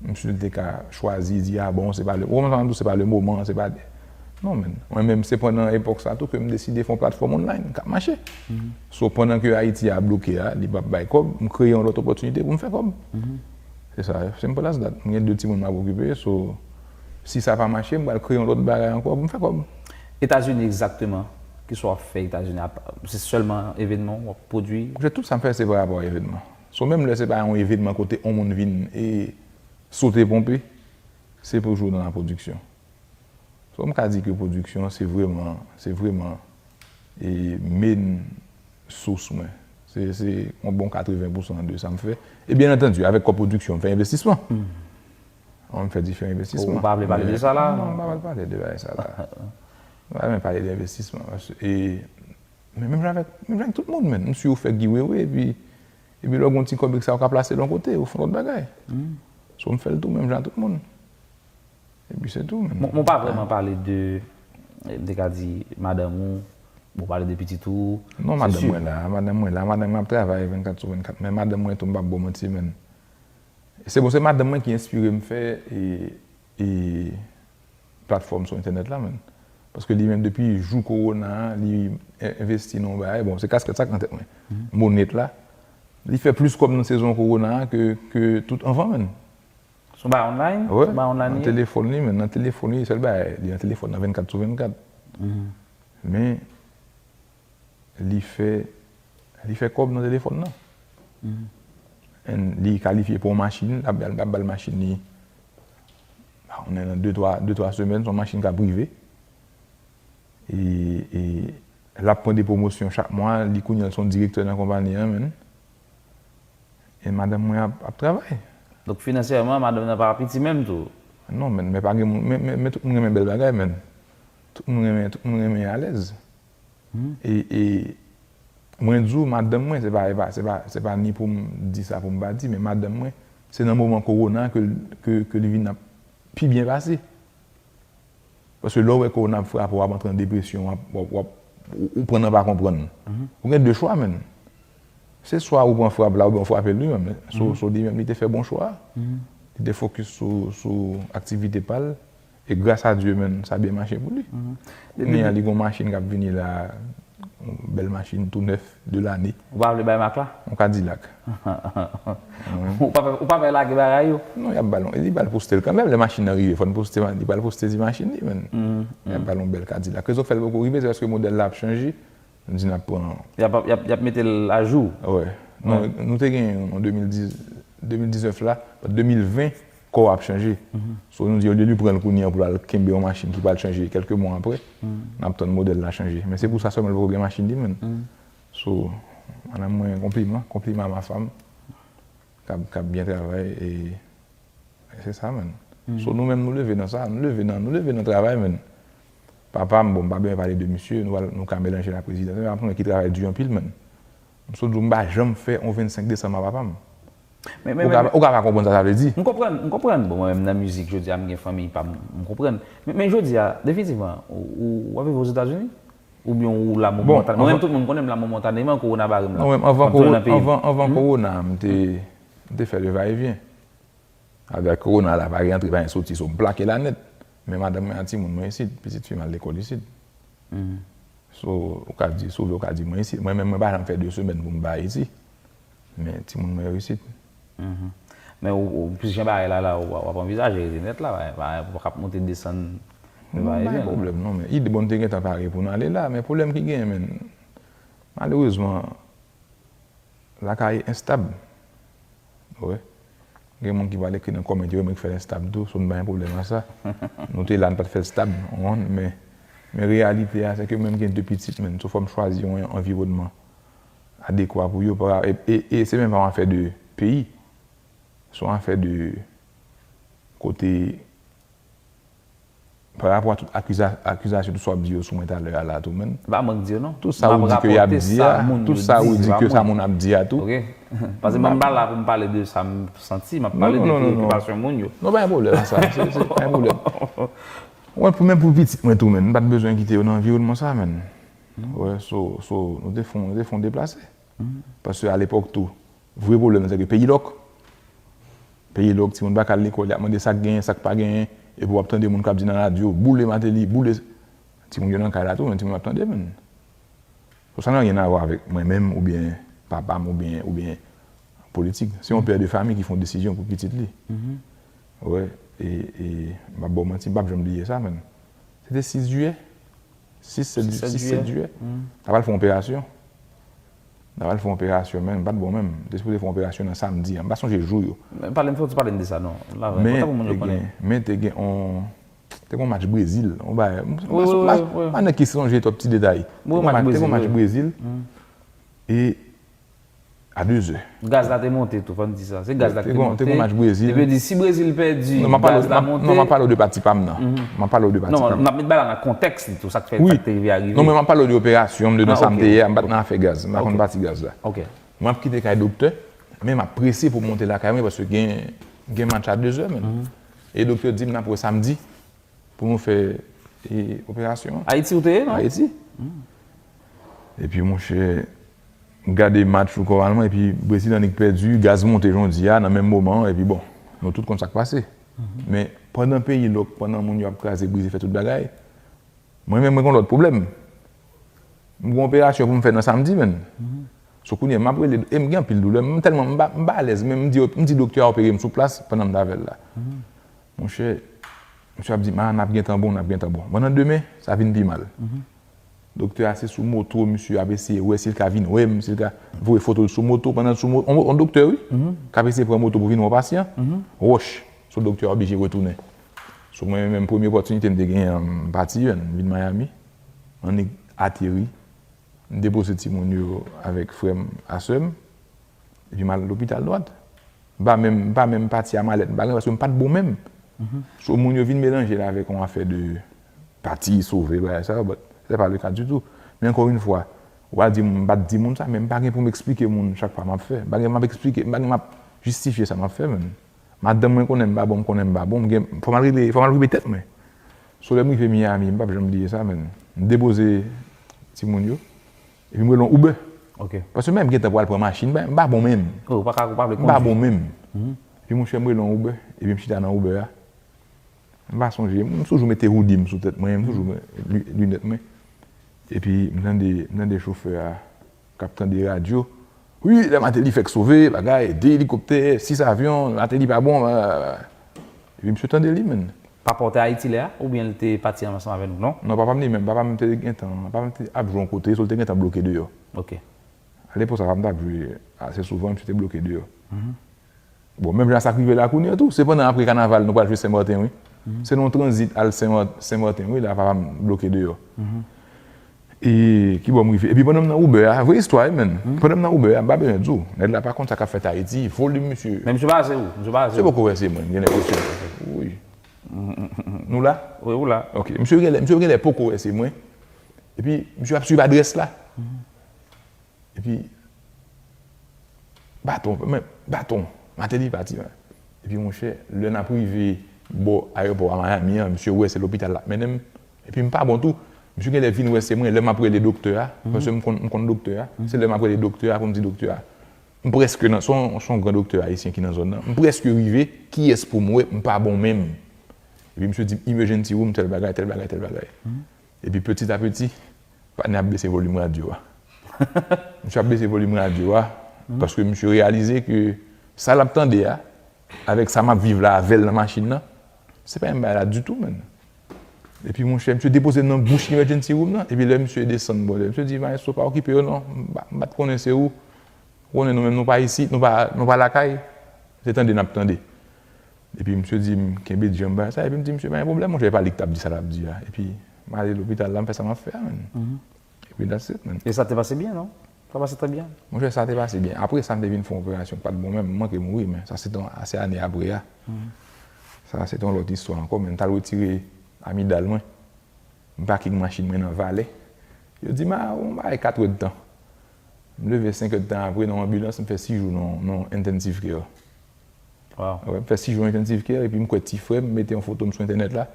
Misye te ka chwazi, di, "Ah bon, se pa le, ou konprann sa m di w, se pa le moman, se pa." Non, men. Mwen menm, se pandan epòk sa tou ke m deside fè yon platfòm online k ap mache. So, pandan ke Ayiti a bloke a, li p ap bay kòb, m kreye yon lòt opòtinite pou m fè kòb. Se sa, simple as that. M gen de timoun m ap okipe, so, si sa pa mache, m pral kreye yon lòt bagay ankò pou m fè kòb. Etazini egzakteman, kisa w ap fè Etazini? Apa, se sèlman evènman w ap pwodui? Monchè, tout sa m fè, se pa rapò a evènman. So, menm lè se pa yon evènman kote yon moun vin e sote ponpe, se toujou nan lapwodiksyon. So, m ka di ke pwodiksyon, se vrèman, se vrèman, e, main source mwen. Se, se yon bon katreven pousan de sa m fè. E byen antandi, avèk kòb pwodiksyon, m fè envestisman. An, m fè diferan envestisman. Ou pa vle pale de sa la? Non, m pa vle pale de bagay sa la. M pa vle pale de envestisman, paske, e, men menm jan avèk, menm jan avèk tout moun, men. M si ou fè Guy Wewe, epi, epi lè w gen yon ti kòb ek sa, ou ka plase l yon kote, ou fè yon lòt bagay. So, m fè l tou, menm jan ak tout moun. Epi se tou, men. Bon, bon, pa vrèman pale de, m te ka di, madanm ou, bon, pale de pitit ou. Non, madanm mwen la, madanm mwen la, madanm mwen ap travay vennkat sou vennkat, men madanm mwen tou, m p ap ba w manti, men. Se bon, se madanm mwen ki enspire m fè, e, e, platfòm sou entènèt la, men. Paske li menm, depi jou kowona a, li en-, envesti nan yon bagay. Bon, se kaskèt sa k nan tèt mwen. Bonèt la. Li fè plis kòb nan sezon kowona a ke, ke tout anvan, men. Se yon bagay online? Wi, se yon bagay online nan telefòn li, men nan telefòn li, sèl bagay, li nan telefòn nan vennkat sou vennkat. Men, li fè, li fè kòb nan telefòn nan. And li kalifye pou yon machin, l ap, l ap ba l machin li, ba, on nan de twa, de twa semèn, se yon machin k ap rive. E, e l ap pran de pwomosyon chak mwa, li kounye a se yon direktè nan konpayi an, men. E madanm mwen ap, ap travay. Donk, finansyèman, madanm nan pa piti menm tou? Non, men, men pa gen moun, men, men, men tout moun renmen bèl bagay, men. Tout moun renmen, tout moun renmen alèz. E, e mwen di w, madanm mwen, se pa, se pa, se pa, se pa ni pou m di sa, pou m pa di, men madanm mwen, se nan moman kowona ke, ke, ke li vin ap pi byen pase. Paske lè w wè kowona ap frape w, w ap antre nan depresyon, w ap, w ap, w ap, ou, ou pran nan pa konprann. Ou gen de chwa, men. Se swa ou pran frap la, oubyen w frape l li menm. So, so li menm, li te fè bon chwa. Li te fokis sou, sou aktivite pa l. E gras a Dye, men, sa byen mache pou li. Kounye a, li gen yon machin k ap vini la, yon bèl machin tou nèf de lane. Ou pa vle bay mak la? Yon Cadillac. Ou pa fè, ou pa fè lage bagay yo? Non, y ap ba l, li pral poste l kanmenm. Lè machin nan rive, fò n poste, li pral poste ti machin li, men. Y ap ba l yon bèl Cadillac. Rezon k fè l poko rive, se paske modèl la ap chanje. M di n ap pran. Y ap, y ap, y ap mete l ajou. Wè. Non, nou te gen yon de mil diz, de mil diznèf la, de mil ven, kò a ap chanje. So, nou di, olye li pran l kounye a pou l al kenbe yon machin ki pral chanje kèlke mwa apre, n ap tann modèl la chanje. Men se pou sa sèlman l poko gen machin li menm. So, madanm mwen, konpliman, konpliman a ma fam, k ap, k ap byen travay, e, e se sa, menn. So, nou menm, nou leve nan sa, nou leve nan, nou leve nan travay, menn. Papa m, bon, m pa bezwen pale de misye, nou, nou ka melanje l ak prezidan, men m ap konnen ki travay di anpil, menn. M sot di w, m pa janm fè yon vennsenk desanm a papa m. Men, men, ou ka, men, ou ka pa konprann sa sa vle di. M konprann, m konprann. Bon, mwen menm nan mizik, jodi a, m gen fanmi pa m, m konprann. Men, men jodi a, definitivman, ou, ou, w ap viv Ozetazini? Oubyen ou la momantaneman? Bon, mwen menm, tout moun konnen m la momantaneman, kowona bare m la. Non, men anvan, anvan, anvan kowona, m te, m te fè le va e vyen. Avèk kowona la, pa gen antre, pa gen soti, so m plake la nèt. Men madanm mwen ak timoun mwen isit, pitit fi m al lekòl isit. So, ou ka di, sove, ou ka di mwen isit. Mwen menm, mwen pa janm fè de semèn pou m pa Ayiti. Men timoun mwen yo isit. Mhm. Men ou, ou, plis jan bagay la, la, w ap anvizaje rete nèt la, pa, pa, pa k ap monte desann. Non, pa gen pwoblèm, non, men ide bon te gentan pare pou n ale la, men pwoblèm ki genyen, men, malerezman, lakay enstab. Wi. Gen moun ki pral ekri nan kòmantè yo, men ki fè l enstab tou, so n pa gen pwoblèm a sa. Nou te la, n pa t fè l stab, w konprann, men, men reyalite a, se ke mwen, m gen de pitit, men, so fò m chwazi yon anviwònman adekwa pou yo, pa, e, e, e se menm pa yon afè de peyi, se yon afè de kote, pa rapò a tout akiza-, akizasyon, tout sa w ap di yo sou mwen talè a la tou, men. Pa mank di yo, non. Tout sa ou di ke y ap di a, tout sa ou di ke sa moun ap di a tou. Ok. Paske mwen pa la pou m pale de sa m santi, m ap pale de preokipasyon moun yo. Non, pa gen pwoblèm sa, se, se pa gen pwoblèm. Mwen, pou, menm pou pitit mwen tou, men, m pa t bezwen kite yo nan anviwònman sa, men. Wè, so, so, nou te fon, nou te fon deplase. Paske alepòk tou, vre pwoblèm nan, se ke peyi lòk. Peyi lòk, timoun pa ka al lekòl, y ap mande sa k genyen, sa k pa genyen, epi w ap tande moun k ap di nan radyo, boule Martelly, boule. Timoun yo nan kay la tou, men timoun ap tande, men. So, sa nan ryen a wè avèk mwen menm, oubyen papa m, oubyen, oubyen politik. Se yon pè de fanmi ki fè yon desizyon pou pitit li. Wè, e, e, m ap ba w manti, m p ap janm bliye sa, men. Se te sis jiyè. Sis, sèt, sis, sèt jiyè. N ta pral fè yon operasyon. N ta pral fè yon operasyon, men m pa t bon menm. M te sipoze fè yon operasyon nan samdi a. M pa sonje jou yo. Men pale m, fò w ti pale m de sa, non. La, men te gen, men te gen on, te gen on match Brezil, on bagay. M, m, m pa nèk ki sonje twòp ti detay. Te gen on match Brezil. E a de zè. Gaz la te monte tou, fò n di sa. Se gaz la ki te monte. Te gon match Brezil. Epi yo di si Brezil pèdi, gaz la monte. Non, m ap pale w de pati pa m nan. M ap pale w de pati pa m. Non, n ap met bagay la nan kontèks li tou, sa k fè, sa k te rive a rive. Non, men m ap pale w de operasyon m, de nan sa m te ye a, m pa t nan afè gaz. M pa konn pati gaz la. Ok. Mwen ap kite kay doktè, men m ap prese pou m monte lakay mwen paske gen, gen match a de zè, men. E doktè di m n ap wè samdi pou nou fè, e, operasyon an. Ayiti ou te ye, non? Ayiti. Epi, monchè, gade match ou kòmalman, epi Brezil annik pèdi, gaz monte jan w di a, nan menm moman an, epi bon, nou tout konn sa k pase. Men, pandan peyi lòk, pandan moun yo ap kraze, brize, fè tout bagay, mwen menm, mwen gen yon lòt pwoblèm. M gen yon operasyon pou m fè nan samdi, menn. So, kounye a, m ap rele, e m gen anpil doulè, m tèlman, m pa, m pa alèz, men m di, m di doktè a opere m sou plas pandan m t avè l la. Monchè, misye ap di m, "A, n ap gentan bon, n ap gentan bon." Bon, nan demen, sa vin pi mal. Doktè a se sou moto, misye ap eseye wè si l ka vin wè m, si l ka voye foto l sou moto, pandan l sou moto, on, on doktè, wi, k ap eseye pran moto pou vin wè yon pasyan, wòch, so doktè a oblije retounen. So, mwen menm, premye opòtinite m te genyen an, m pati, m vin Miami, annik ateri, m depoze timoun yo avèk frè m a sè m, epi m al lopital dwat. M pa menm, m pa menm pati a malèt, m pa gen, paske m pa t bon menm. So, moun yo vin melanje l avèk yon afè de pati, sove, bagay sa yo, but c'est pas le cas du tout. Men encore une fois, w a di m, m pa t di moun sa, men m pa gen pou m eksplike moun chak pa m ap fè. M pa gen, m ap eksplike, m pa gen, m ap jistifye sa m ap fè, menn. Madanm mwen konnen m pa bon, m konnen m pa bon, m gen, fò m al regle, fò m al okipe tèt mwen. So, lè m rive Miami, m p ap janm bliye sa, menn. M depoze timoun yo, epi m rele yon Uber. Ok. Paske menm gentan pral pran machin, m pa, m pa bon menm. Oh, ou pa ka, ou pa vle kondui. M pa bon menm. Epi monchè, m rele yon Uber, epi m chita nan Uber a. M pa sonje, m toujou mete hoodie m sou tèt mwen, m toujou met li-, linèt mwen. Epi m tande, m tande chofè a k ap tande radyo. Wi, lè Martelly fèk sove, bagay, de elikoptè, sis avyon, Martelly pa bon, blablabla. Epi misye tande li, menn. Papa w te Ayiti lè a, oubyen l te pati ansanm avè nou, non? Non, papa m li menm, papa m te gentan, papa m te ap jwe yon kote, so l te gentan bloke deyò. Ok. Alepòk sa, papa m t ap jwe ase souvan, misye te bloke deyò. Bon, menm jan sa k rive la kounye a tou, se pandan apre kanaval nou pral jwe Sen Maten, wi. Se nan yon tranzit al Sen Mat-, Sen Maten, wi, la papa m bloke deyò. E ki bò m rive? Epi pandan m nan Uber a, vrè istwa, wi, menn. Pandan m nan Uber a, m pa bezwen di w, nèg la pa konn sa k ap fèt Ayiti, volim misye. Men misye pa wè se ou, misye pa wè se ou. Se poko wè se mwen, m gen lenpresyon. Wi. Nou la? Wi, ou la. Ok, misye genlè, misye genlè poko wè se mwen. Epi, misye ap swiv adrès la. Epi, baton, men, baton, Martelly pati, men. Epi, monchè, lè n ap rive bò ayewopò a Miami an, misye wè se lopital l ap mennen m. Epi, m pa bon tou. Misye genlè vin wè se mwen, lè m ap rele doktè a, paske m konn, m konn doktè a. Se lè m ap rele doktè a pou m di doktè a. M prèske nan, se yon, se yon gran doktè ayisyen ki nan zòn nan. M prèske rive, kiyès pou m wè, m pa bon menm. Epi, misye di m, emergency room, tèl bagay, tèl bagay, tèl bagay. Epi, petit à petit, patnè ap bese volim radyo a. Misye ap bese volim radyo a, paske misye reyalize ke sa l ap tande a, Avèk sa m ap viv la avè l nan machin nan, se pa menm bagay la ditou, menn. Epi, monchè, misye depoze m nan bouch emergency room nan. Epi, lè misye desann, bon, lè misye di, "Maestro, pa okipe yo, non. M pa, m pa t konnen se ou. Ou konnen nou menm, nou pa isit, nou pa, nou pa lakay. Se tande n ap tande." Epi, misye di m, "Kenbe djanm bagay sa." Epi, m di, "Misye, pa gen pwoblèm, monchè, e pa li ki t ap di sa l ap di a." Epi, m ale lopital la, m fè sa m ap fè a, menn. Epi, that's it, menn. E sa te pase byen, non? Sa pase trè byen. Monchè, sa te pase byen. Apre sa, m te vin fè yon operasyon ki pa t bon menm. M manke mouri, men sa se yon ase ane apre a. Sa se yon lòt istwa ankò, men m t al retire amidal mwen. M pake machin mwen nan Valè. Yo di m, "A, yon bagay kat è d tan." M leve senk è d tan apre nan yon anbilans, m fè sis jou nan nan intensive care. Wow. Wè, m fè sis jou nan intensive care, epi m kwè ti frè m mete yon foto m sou entènèt la.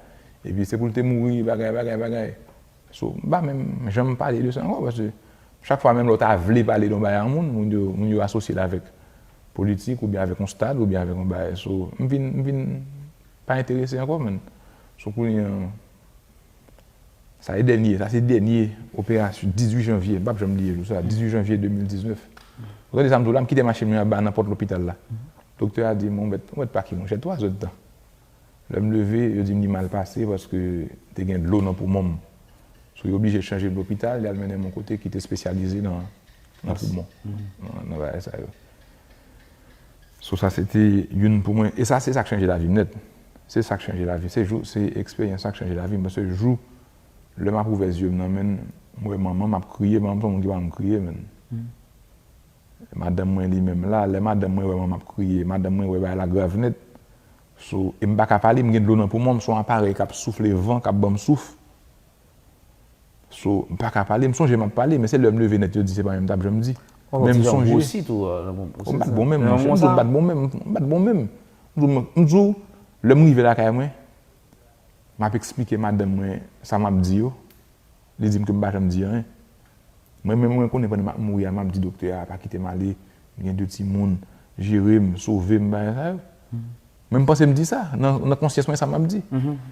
Epi se pou l te mouri, bagay, bagay, bagay. So, m pa menm janm pale de sa ankò, paske chak fwa menm lè w ta vle pale de yon bagay a moun, moun yo, moun yo asosye l avèk politik, oubyen avèk yon stad, oubyen avèk yon bagay. So, m vin, m vin pa enterese ankò, menn. So, kounye a, sa e dènye, sa se dènye operasyon, dizuit janvye, m p ap janm bliye jou sa, dizuit janvye de mil diznèf. Ou tande sa m di w la, m kite machin mwen anba nan pòt lopital la. Doktè a di m, "Ou mèt, ou mèt pake, monchè, twa zè d tan." Lè m leve, yo di m li mal pase paske te gen dlo nan poumon m. So, yo oblije chanje m lopital, y al mennen m yon kote ki te espesyalize nan, nan poumon, nan, nan bagay sa yo. So, sa se te youn pou mwen. E sa, se sa k chanje lavi m nèt. Se sa k chanje lavi. Se jou, se eksperyans sa k chanje lavi m. Paske jou, lè m ap ouvè zye m nan, menn, m wè manman m ap kriye, manman m se yon moun ki pa janm kriye, menn. Madanm mwen li menm la, lè madanm mwen wè manman ap kriye, madanm mwen wè bagay la grav nèt. So, e m pa ka pale, m gen dlo nan poumon m, se yon aparèy k ap soufle van, k ap ban m souf. So, m pa ka pale, m sonje m ap pale, men se lè m leve nèt, yo di se pa menm m t ap janm di. Men m sonje. M pa t bon menm, monchè. M di w m pa t bon menm, m pa t bon menm. M di w, m di w, lè m rive lakay mwen, m ap eksplike madanm mwen sa m ap di yo. Li di m ke m pa janm di anyen. Mwen menm, mwen konnen pandan m ap mouri a, m ap di doktè a, "Pa kite m ale, m gen de timoun, jere m, sove m, bagay sa yo." Men m panse m di sa, nan, nan konsyans mwen, sa m ap di.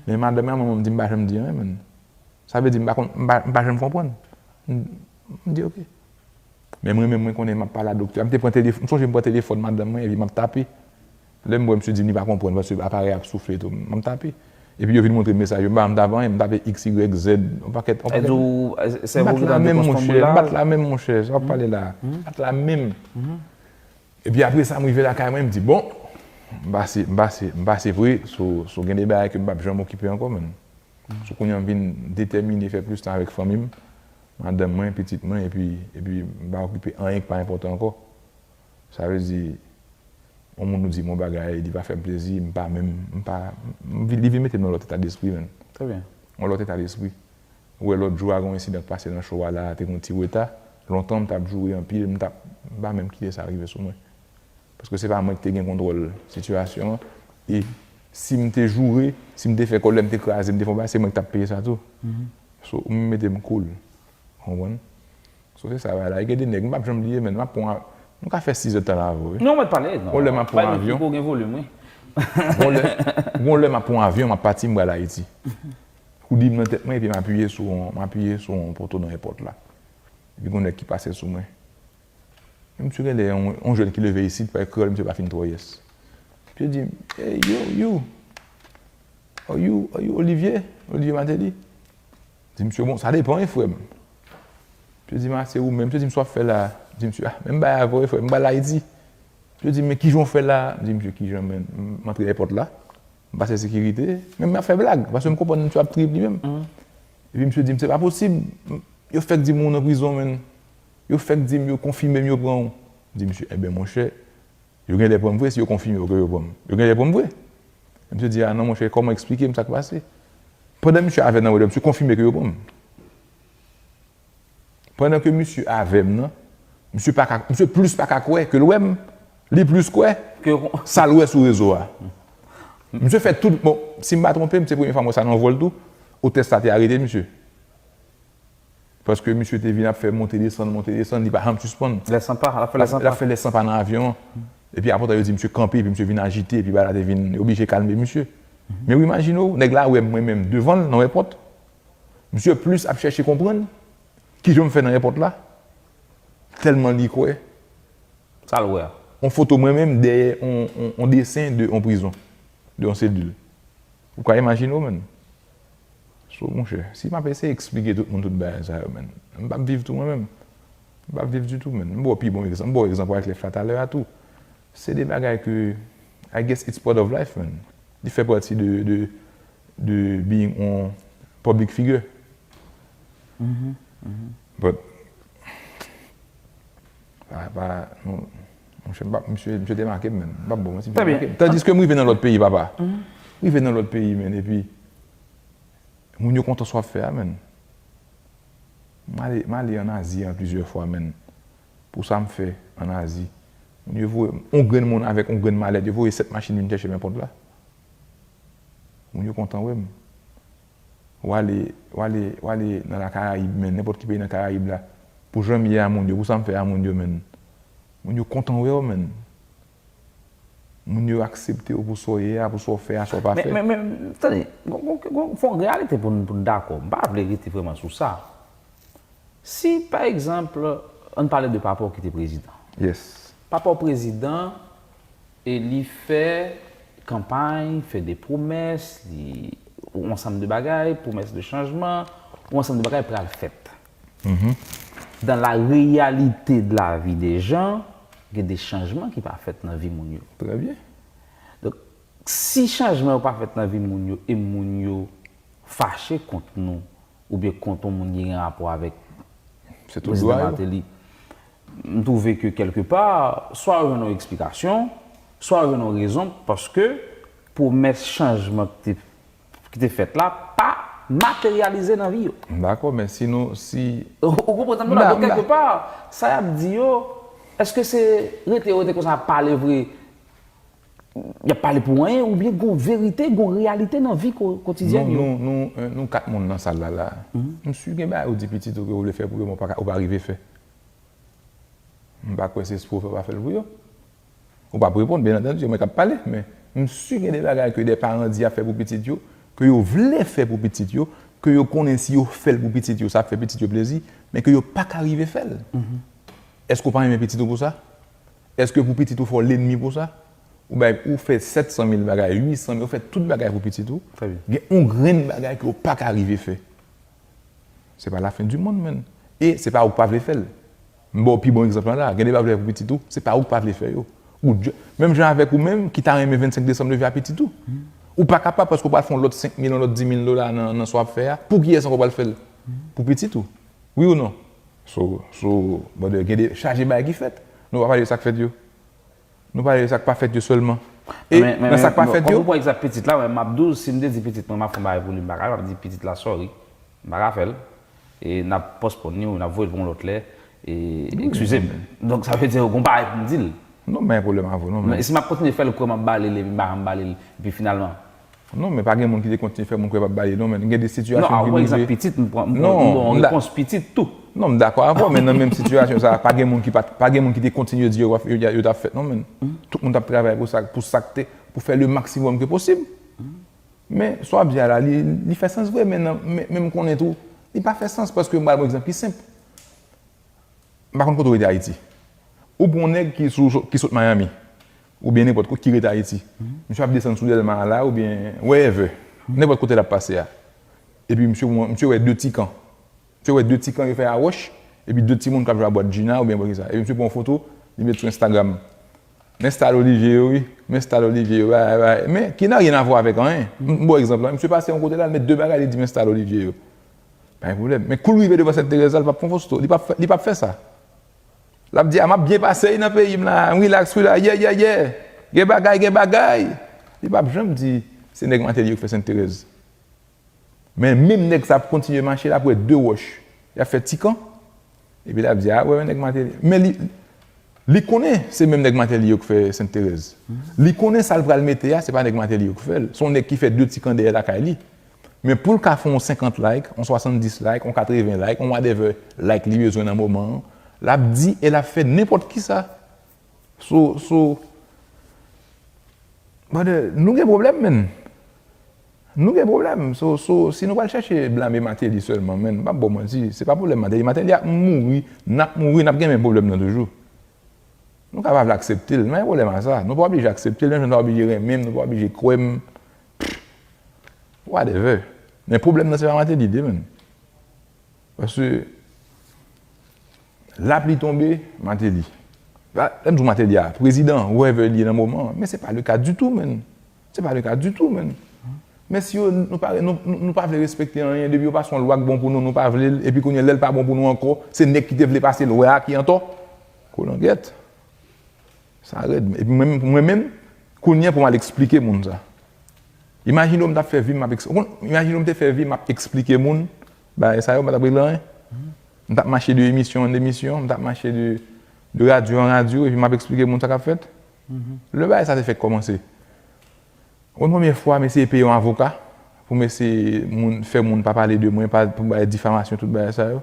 Men madanm mwen, manman m di m pa janm di anyen, menn. Sa vle di m pa konn, m pa, m pa janm konprann. M, m di, "Ok." Men mwen menm, mwen konnen m ap pale a doktè a. M te pran telefòn, m sonje m pran telefòn madanm mwen, epi m ap tape. Lè m wè misye di m li pa konprann, paske aparèy ap soufle tou, m ap tape. Epi yo vin montre m mesaj yo, m pa janm tape anyen, m tape X, Y, Z, yon pakèt, yon pakèt. M bat la menm, monchè, m bat la menm, monchè, sa w ap pale la. M bat la menm. Epi apre sa, m rive lakay mwen, m di, "Bon, m pase, m pase, m pase vre, so, so gen de bagay ke m p ap janm okipe ankò, menn." So kounye a, m vin detèmine fè plis tan avèk fanmi m, madanm mwen, pitit mwen, epi, epi m pa okipe anyen ki pa enpòtan ankò. Sa vle di, yon moun nou di m yon bagay, li pa fè m plezi, m pa menm, m pa, m, li vin mete m nan lòt eta despri, menn. Trè byen. Yon lòt eta despri. Ou wè lòt jou a, gen yon ensidan k pase nan show a la, te gen yon ti reta. Lontan, m t ap joure anpil, m t ap, m pa menm kite sa rive sou mwen. Paske se pa mwen ki te gen kontwòl sitiyasyon an. E si m te joure, si m te fè kòlè, m te kraze, m te fè yon bagay, se mwen ki t ap peye sa tou. So, m mete m cool. Ou konprann? So, se sa bagay la. E gen de nèg, m p ap janm bliye, menn. M ap pran, m ka fè sis zè tan la avè w, wi. Non, mèt pale, non. Yon lè m ap pran avyon. Ou gen volim, wi. Yon lè, yon lè m ap pran avyon, m ap pati, m pral Ayiti. Koudi m nan tèt mwen, epi m apiye sou, m apiye sou yon poto nan èpòt la. Epi gen yon nèg ki pase sou mwen. Misye genlè yon, yon jèn ki leve isit, pa kreyòl, misye pa fin twò yès. Misye di, "Hey, yo, you. Are you, are you Olivier? Olivier Martelly?" Di misye, "Bon, sa depann, wi, frè m." Misye di m, "A, se ou menm." Misye di m, "Sa w ap fè la a?" Di misye, "A, menm bagay avè w, wi, frè m, m pral Ayiti." Misye di m, "Men kijan w fè la a?" M di misye, "Kijan, menn? M antre èpòt la, m pase sekirite, men m ap fè blag, paske m konprann misye ap trip li menm." Epi misye di m, "Se pa posib. Yo fèk di m ou nan prizon, menn. Yo fèk di m, yo konfime m, yo pran w." M di misye, "Enben, monchè, yo genlè pran m vre, si yo konfime w ke yo pran m. Yo genlè pran m vre." Misye di, "A non, monchè, kòman, eksplike m sa k pase?" Pandan misye avè m nan, misye konfime ke yo pran m. Pandan ke misye avè m nan, misye pa ka, misye plis pa ka kwè ke l wè m, li plis kwè sa l wè sou rezo a. Misye fè tout, bon, si m pa twonpe m, se premye fwa m wè sa nan vòl tou, otès la te arete misye. Paske misye te vin ap fè monte desann, monte desann, li pa janm sispann. Lè san pa, l ap fè lè san pa. L ap fè lè san pa nan avyon an. Epi apre yon tan, yo di misye kanpe, epi misye vin ajite, epi bagay la te vin, yo oblije kalme misye. Men w imajine w, nèg la wè m mwen menm devan l nan èpòt. Misye plis ap chèche konprann kijan m fè nan èpòt la, tèlman li kwè. Sa l wè a. yon foto mwen menm dèyè yon, yon, yon desen de yon prizon, de yon selil. Ou ka imajine w, menn? So, monchè, si m ap eseye eksplike tout moun tout bagay sa yo, menn, m p ap viv tou mwen menm. M p ap viv ditou, menn. M ba w pi bon egzanp. M ba w egzanp Wyclef la talè a tou. Se de bagay ke, I guess it's part of life, menn. Li fè pati de, de, de being on public figure. But, pa, pa, nou, monchè, m p ap, misye, misye te make m, menn. M p ap ba w manti, misye te make m. Tandiske m rive nan lòt peyi, papa. M rive nan lòt peyi, menn, epi moun yo kontan sa w ap fè a, menn. M ale, m ale ann Azi an plizyè fwa, menn. Pou sa m fè ann Azi. Moun yo voye m, yon grenn moun avèk yon grenn malèt, yo voye sèt machin vin chèche m èpòt la. Moun yo kontan wè m. W ale, w ale, w ale nan la Karayib, menn, nenpòt ki peyi nan Karayib la. Pou jan m ye a moun yo, pou sa m fè a moun yo, menn. Moun yo kontan wè w, menn. Moun yo aksepte w pou sa w ye a, pou sa w fè a, sa w pa fè. Men, men, men, tande, gon, gon, gon, fè yon reyalite pou n, pou n dakò. M pa vle rete vrèman sou sa. Si, pa egzanp, ann pale de papa w ki te prezidan. Yes. Papa w prezidan, e li fè kanpay, fè de pwomès, li, yon ansanm de bagay, pwomès de chanjman, yon ansanm de bagay pral fèt. Dan la réalité de la vie des gens, gen de chanjman ki pa fèt nan vi moun yo. Trè byen. Donk, si chanjman yo pa fèt nan vi moun yo, e moun yo fache kont nou, oubyen kont yon moun ki gen rapò avèk Prezidan Martelly, m twouve ke kèlkepa, swa yo jwenn yon eksplikasyon, swa yo jwenn yon rezon, paske pwomès chanjman ki te, ki te fèt la pa materyalize nan vi yo. M dakò, men si nou, si... Ou, ou konprann sa m di la? Donk, kèlkepa, sa y ap di yo, èske se rete yo rete konsa ap pale vre, y ap pale pou anyen, oubyen gon verite, gon reyalite nan vi ko-, kotidyèn yo? Non, nou, nou, euh, nou kat moun nan sal la, la. M si gen bagay ou di pitit ou ke ou vle fè pou yo, men ou pa ka, ou pa rive fè. M pa kwè se espri w fè w pa fè l pou yo. Ou p ap reponn, byen antandi, se mwen k ap pale, men m si gen de bagay ke de paran di y ap fè pou pitit yo, ke yo vle fè pou pitit yo, ke yo konnen si yo fè l pou pitit yo, sa ap fè pitit yo plezi, men ke yo pa ka rive fè l. Èske w pa renmen pitit ou pou sa? Èske pou pitit ou fè w lènmi pou sa? Ou bay, ou fè sèt san mil bagay, uit san mil, ou fè tout bagay pou pitit ou. Trè byen. Gen yon grenn bagay ke w pa ka rive fè. Se pa la fen di monn, menn. E se pa ou k pa vle fè l. M ba w pi bon egzanp lan la. Gen de bagay pou pitit ou, se pa ou k pa vle fè yo. Ou djè-, menm jan avèk ou menm ki ta renmen vennsenk desanm leve a pitit ou. Ou pa kapab paske w pral fè yon lòt senk mil, yon lòt dis mil dola nan, nan sa w ap fè a. Pou kiyès ankò w pral fè l? Pou pitit ou. Wi ou non? So, so, brother, gen de chaje bagay ki fèt. Nou pa pale de sa k fèt yo. Nou pale de sa k pa fèt yo sèlman. E nan sa k pa fèt yo. Kòm ou pran egzanp pitit la, mwen, m ap di w, si m te di pitit mwen m ap fè yon bagay pou li, m pa ka, m ap di pitit la, sorry. M pa ka fè l. E n ap postpone li, ou n ap voye l pou yon lòt lè. E, eskize m. Donk, sa vle di, gon bagay pou m di l. Non, m pa gen pwoblèm avè w, non, men. Men si m ap kontinye fè l kwè m ap ba li l, epi m pa janm ba li l, epi finalman, Non, men pa gen moun ki te kontinye fè moun kwè p ap ba li, non, men gen de sitiyasyon ki rive. Non, a, ou pran egzanp pitit, m pran, m pran, m pran yon repons pitit tou. Non, m dakò avè w, men nan menm sitiyasyon sa a, pa gen moun ki pa t, pa gen moun ki te kontinye di yo, yo, yo t ap fèt, non, men tout moun t ap travay pou sa, pou sa k te, pou fè le maximum ke posib. Men sa w ap di a la, li, li fè sans vre, men nan, men, men m konnen tou, li pa fè sans, paske m ba w yon egzanp ki senp. M pa konn kote w rete Ayiti. Ou pran yon nèg ki sou, ki sot Miami, oubyen nenpòt kot ki rete Ayiti. Misye ap desann sou Dèlma a la, oubyen wherever. Nenpòt kote l ap pase a. Epi misye, misye wè de tikan. Misye wè de tikan yo fè a wòch, epi de timoun k ap jwe a bwat Gina, oubyen bwat kisa. Epi misye pran yon foto, li met sou Instagram. Men style Olivier yo, wi. Men style Olivier yo, bay, bay. Men, ki n'a rien à voir avec rien. M, m ba w egzanp la. Misye pase yon kote la, l met de bagay, li di, men style Olivier yo. Pa gen pwoblèm. Men kou l rive devan Sent Terèz la, li p ap fè yon foto. Li p ap fè, li p ap fè sa. L ap di, a, m ap byen pase wi nan peyi m la. M relax wi la. Yeah, yeah, yeah. Gen bagay, gen bagay. Li p ap janm di, se nèg Martelly yo k fè Sent Terèz. Men menm nèg sa ap kontinye mache, l ap wè de wòch. Y ap fè tikan. Epi l ap di, a, wè, wè nèg Martelly. Men li, li konnen se menm nèg Martelly yo k fè Sent Terèz. Li konnen sa l pral mete a, se pa nèg Martelly yo k fè l. Se yon nèg ki fè de tikan dèyè lakay li. Men pou l ka fè yon senkant like, yon swasanndis like, yon katreven like, yon whatever like li bezwen nan moman an, l ap di e l ap fè nenpòt kisa. So, so, brother, nou gen pwoblèm, menn. Nou gen pwoblèm. So, so, si nou pral chèche blame Martelly sèlman, menn, m p ap ba w manti, se pa pwoblèm Martelly. Martelly ap mouri, n ap mouri, n ap gen menm pwoblèm nan toujou. Nou ka pa vle aksepte l, men pwoblèm a sa. Nou pa oblije aksepte l, menm jan nou pa oblije renmen m, nou pa oblije kwè m. Pff, whatever. Men pwoblèm nan se pa Martelly li ye, menn. Paske lapli tonbe, Martelly. Lè m di w Martelly a, prezidan, whoever li ye nan moman an, men se pa le ka ditou, menn. Se pa le ka ditou, menn. Men si yo, nou pa, nou, nou, nou pa vle respekte anyen, depi yo pase yon lwa k bon pou nou, nou pa vle l, epi kounye a, lè l pa bon pou nou ankò, se nèg ki te vle pase lwa a ki antò. Kolangèt. Sa rèd. Epi mwen, mwen menm, kounye a pou m al eksplike moun sa. Imajine w m t ap fè vi m, m ap eks-, ou konn, imajine w m te fè vi m ap eksplike moun bagay sa yo, m pa t ap regle anyen. M t ap mache de emisyon an emisyon, m t ap mache de, de radyo an radyo, epi m ap eksplike moun sa k ap fèt. Lè bagay sa te fèk kòmanse, ou konn konbyen fwa m eseye peye yon avoka pou m eseye moun, fè moun pa pale de mwen, pa, pou bay difamasyon, tout bagay sa yo.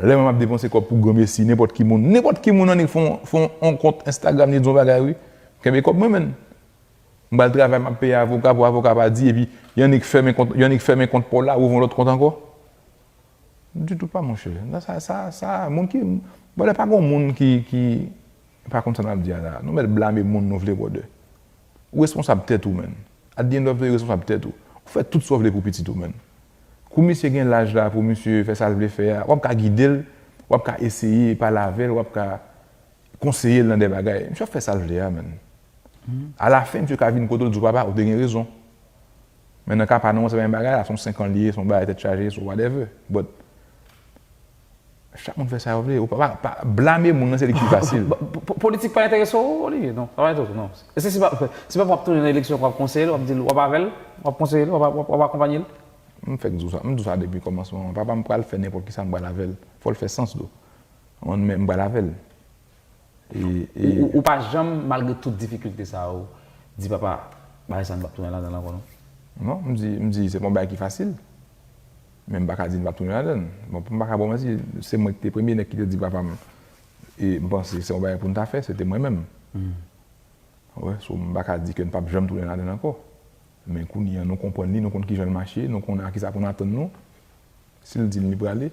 Lè mwen m ap depanse kòb pou granmesi, nenpòt ki moun, nenpòt ki moun annik fè yon, fè yon kont Instagram, li di yon bagay, wi. Kenbe kòb mwen, menn. M pral travay, m ap peye avoka pou avoka pa di, epi y annik fèmen kont, y annik fèmen kont pa w la, ouvri yon lòt kont ankò. Ditou pa, monchè. Sa, sa, sa, moun ki, brother, pa gon moun ki, ki pa konn sa n ap di a la. Nou mèt blame moun nou vle, brother. Ou responsab tèt ou, menn. At the end of the day, responsab tèt ou. Ou fè tout sa w vle pou pitit ou, menn. Kou misye gen laj la pou misye fè sa l vle fè a, w ap ka gide l, w ap ka eseye pale avè l, w ap ka konseye l nan de bagay. Misye ap fè sa l vle a, menn. Alafen, misye ka vin kote w, l di w, "Papa, ou te gen rezon." Men nan ka pa nou an, se pa menm bagay la, se yon senk an li ye, se yon bagay tèt chaje, se yon whatever. But, chak moun fè sa yo vle. Ou pa, pa, pa blame moun nan, se li ki fasil. Po-, po-, politik pa enterese w, Olivier? Non, sa pa enterese w, non. E se si pa, si pa w ap tounen nan eleksyon, w ap konseye l, w ap di l, w ap avè l, w ap konseye l, w ap, w ap, w ap akonpanye l? M fèk di w sa, m di w sa depi kòmansman an. Papa m pral fè nenpòt ki sa m pral avè l. Fò l fè sans tou. Mwen menm m pral avè l. E, e Ou, ou, ou pa janm, malgre tout difikilte sa yo, di, "Papa, bagay sa, m p ap tounen ladan l ankò, non"? Non, m di, m di, se pa yon bagay ki fasil. Men m pa ka di m p ap tounen ladan l. Bon, m pa ka ba w manti, se mwen ki te premye nèg ki te di papa m, e m panse se yon bagay pou n ta fè, se te mwen menm. Wè, so, m pa ka di ke n p ap janm tounen ladan l ankò. Men kounye a, nou konprann li, nou konn kijan l mache, nou konnen a kisa pou n atann nou. Si l di m li prale,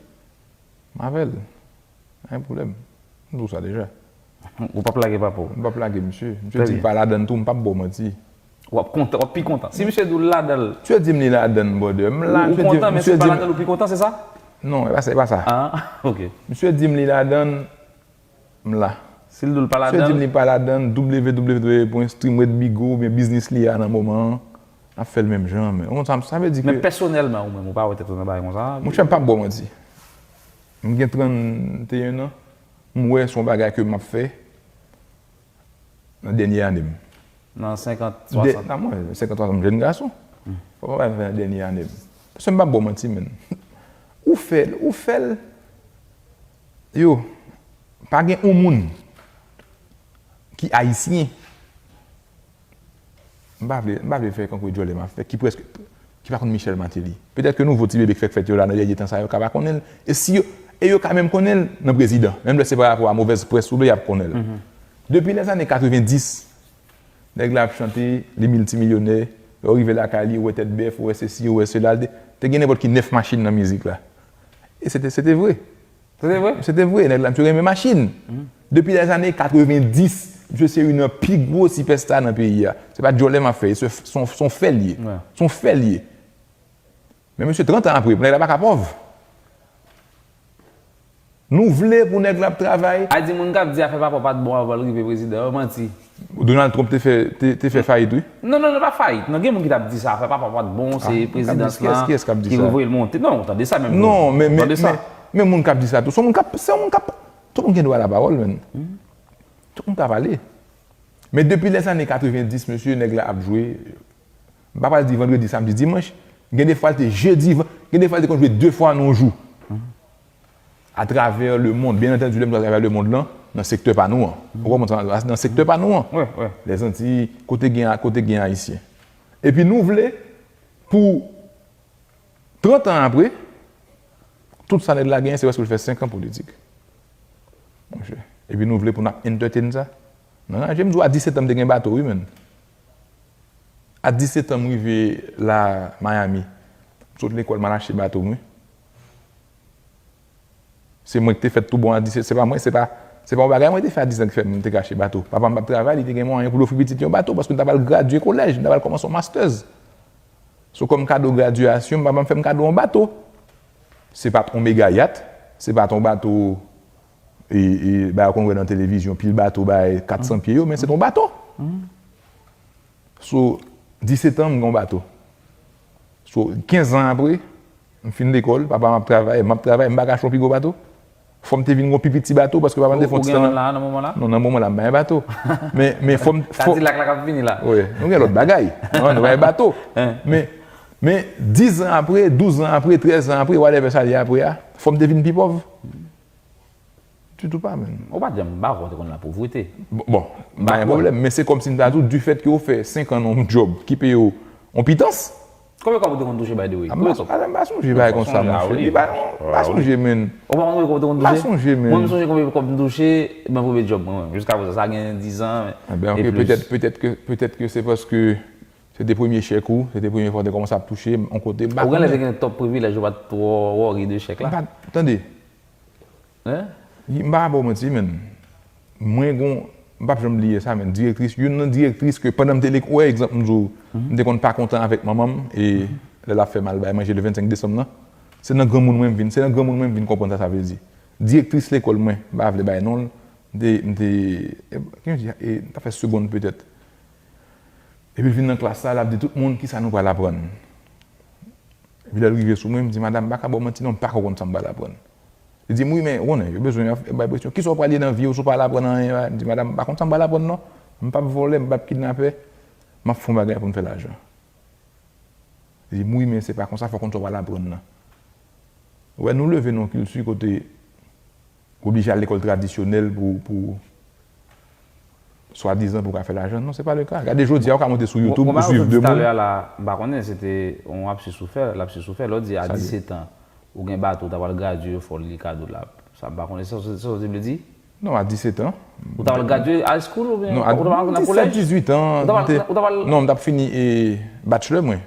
m avè l. Pa gen pwoblèm. M di w sa deja. Ou p ap lage papa w? M p ap lage misye. Misye di l pa ladan l tou, m p ap ba w manti. W ap kontan, w ap pi kontan. Si misye di w l ladan l, Misye di m li ladan l, brother. M la, ou, ou kontan, men si l pa ladan l, ou pi kontan, se sa? Non, e pa sa, e pa sa. Ah, ok. Misye di m li ladan l, m la. Si l di w l pa ladan l? Misye di m li pa ladan l, w w w pwen streamwedbigo oubyen biznis li a nan moman an, ap fè l menm jan, men. Ou konn sa, sa vle di ke Men pèsonèlman, ou menm, ou pa wè tèt ou nan bagay konsa? Monchè, m p ap ba w manti. M gen trannteyen an, m wè se yon bagay ke m ap fè nan dènye ane m. Nan senkant, swasant? Nan mwen, senkant, swasant, m jèn gason. Fò m pa fè nan dènye ane m. Paske m p ap ba w manti, menn. Ou fè l, ou fè l. Yo, pa gen yon moun ki ayisyen. M pa vle, m pa vle fè kankou e djòlè m ap fè, ki prèske, ki pa konn Michel Martelly. Petèt ke nouvo ti bebe k fèk fèt yo la nan dènye tan sa yo ka pa konnen l. E si yo, e yo ka menm konnen l nan prezidan. Menm lè se pa rapò a movèz près ou vle, y ap konnen l. Depi lèzane katrevenndis, nèg la ap chante, li miltimilyonè, lè w rive lakay li, ou wè tèt bèf, ou wè sesi, ou wè sela, li te, te gen nenpòt ki nèf machin nan mizik la. E se te, se te vre. Se te vre? Se te vre, nèg la, misye renmen machin. Depi lèzane katrevenndis, misye se youn nan pi gwo sipèsta nan peyi a. Se pa djòlè m ap fè, se, se yon, se yon fè l ye. Se yon fè l ye. Men mesye, trant an apre, pou nèg la pa ka pòv. Nou vle pou nèg la ap travay. A di moun k ap di afè papa w pa t bon avan l rive prezidan, yo manti. Donald Trump te fè, te, te fè fayit, wi. Non, non, non, pa fayit. Non, gen moun ki t ap di sa, afè papa w pa t bon, se prezidans lan ki voye l monte. Non, ou tande sa menm. Non, men, men, men, men moun k ap di sa tou, se yon moun k ap, se yon moun k ap, tout moun gen dwa lapawòl, menn. Tout moun ka pale. Men depi lèzane katrevenndis, mesye, nèg la ap jwe. M pa pral di vandredi, samdi, dimanch. Gen de fwa, l te jedi, van-, gen de fwa, l te konn jwe de fwa nan yon jou. Atravè lemonn, byen antandi, lè m di atravè lemonn lan, nan sektè pa nou an. Ou konprann sa, nan sektè pa nou an. Lèzantiy, kote gen, kote gen Ayisyen. Epi nou vle, pou trant an apre, tout sa nèg la genyen, se paske l fè senk an politik. Monchè. Epi nou vle pou n ap entertain sa? Nan raje, m di w, a disèt an, m te gen bato, wi, menn. A disèt an, m rive la, Miami. M sot lekòl, m al achte bato m, wi. Se mwen ki te fèt tou bon a disèt, se pa mwen, se pa, Se pa yon bagay mwen te fè a diz an ki fè m te ka achte bato. Papa m p ap travay, li te gen mwayen pou l ofri pitit li yon bato, paske m ta pral gradye kolèj, m ta pral kòmanse yon masters. So, kòm kado gradyasyon, papa m fè m kado yon bato. Se pa t yon mega yat, se pa t yon bato, e, e, bagay ou konn wè nan televizyon, pil bato, bay kat san pye yo, men se t yon bato. So, disèt an, m gen yon bato. So, kenz an apre, m fin lekòl, papa m ap travay, m ap travay, m pa ka achte yon pi gwo bato. Fò m te vin gen yon pi piti bato, paske papa m te fè yon ti tan. Ou gen la, nan moman la? Non, nan moman la, m pa gen bato. Men, men fò m. Kadilak la k ap vini la. Wi, nou gen lòt bagay. Non, nou pa gen bato. Men, men diz an apre, douz an apre, trèz an apre, whatever sa ye apre a, fò m te vin pi pòv. Ditou pa, menm. Ou pa t janm ba ou te konn lapovrete. Bon, bon, pa gen pwoblèm, men se kòmsi m ta di w, du fait que ou fè senk an nan yon djòb ki peye w yon pitans. Konbyen kòb ou te konn touche, by the way? M pa sonje bagay konsa, monchè. Li pa, m pa sonje, menm. Ou pa konn konbyen kòb ou te konn touche? M pa sonje, menm. Mwen, m sonje konbyen kòb m touche nan premye djòb mwen, menm. Jiska prezan, sa gen diz an e plis. Petèt, petèt ke, petèt ke se paske se te premye chèk ou, se te premye fwa w te kòmanse ap touche yon kote, m pa konnen. Ou genlè te gen twòp privilèj, ou pa t twò worry de chèk la. M pa, tande, M pa ka ba w manti, menm. Mwen gon, m p ap janm bliye sa, menm. Direktris, youn nan direktris ke pandan m te lek, ou wè egzanp m di w, m te konn pa kontan avèk manman m, e lè l ap fè m al bay manje le vennsenk desanm nan, se nan granmoun mwen m vin, se nan granmoun mwen m vin konprann sa sa vle di. Direktris lekòl mwen, m pa vle bay non l, m te, m te, e, kijan di, e, m ta fè segonn petèt. Epi l vin nan klas la, l ap di tout moun, "Kisa nou pral aprann?" Epi lè l rive sou mwen, m di, "Madam, m pa ka ba w manti non, m pa ko konn sa m pral aprann." Li di m, "Wi, men, ou konnen, yo bezwen yo bay presyon. Kisa w pral ye nan vi w si w pa al aprann anyen?" M di, "Madam, m pa konn sa m pral aprann non. M p ap vòlè, m p ap kidnapè. M ap fè yon bagay pou m fè lajan." Li di m, "Wi, men se pa konsa, fò w konn sa w pral aprann nan." Ou wè, nou leve nan yon kilti kote ou oblije al lekòl tradisyonèl pou, pou swadizan pou w ka fè lajan. Non, se pa le ka. Gade jodi a, ou ka monte sou YouTube, ou swiv de moun. Talè a la, m pa konnen, se te yon lapsis ou fè, lapsis ou fè. Lè w di a disèt an, ou gen bato, ou ta pral gradye, yo fè w li kado la. Sa m pa konnen, se sa w te vle di? Non, a disèt an. Ou ta pral gradye high school oubyen ou ta pral nan kolèj? Disèt, dizuit an, m te, non, m t ap fini, e, bachelor mwen.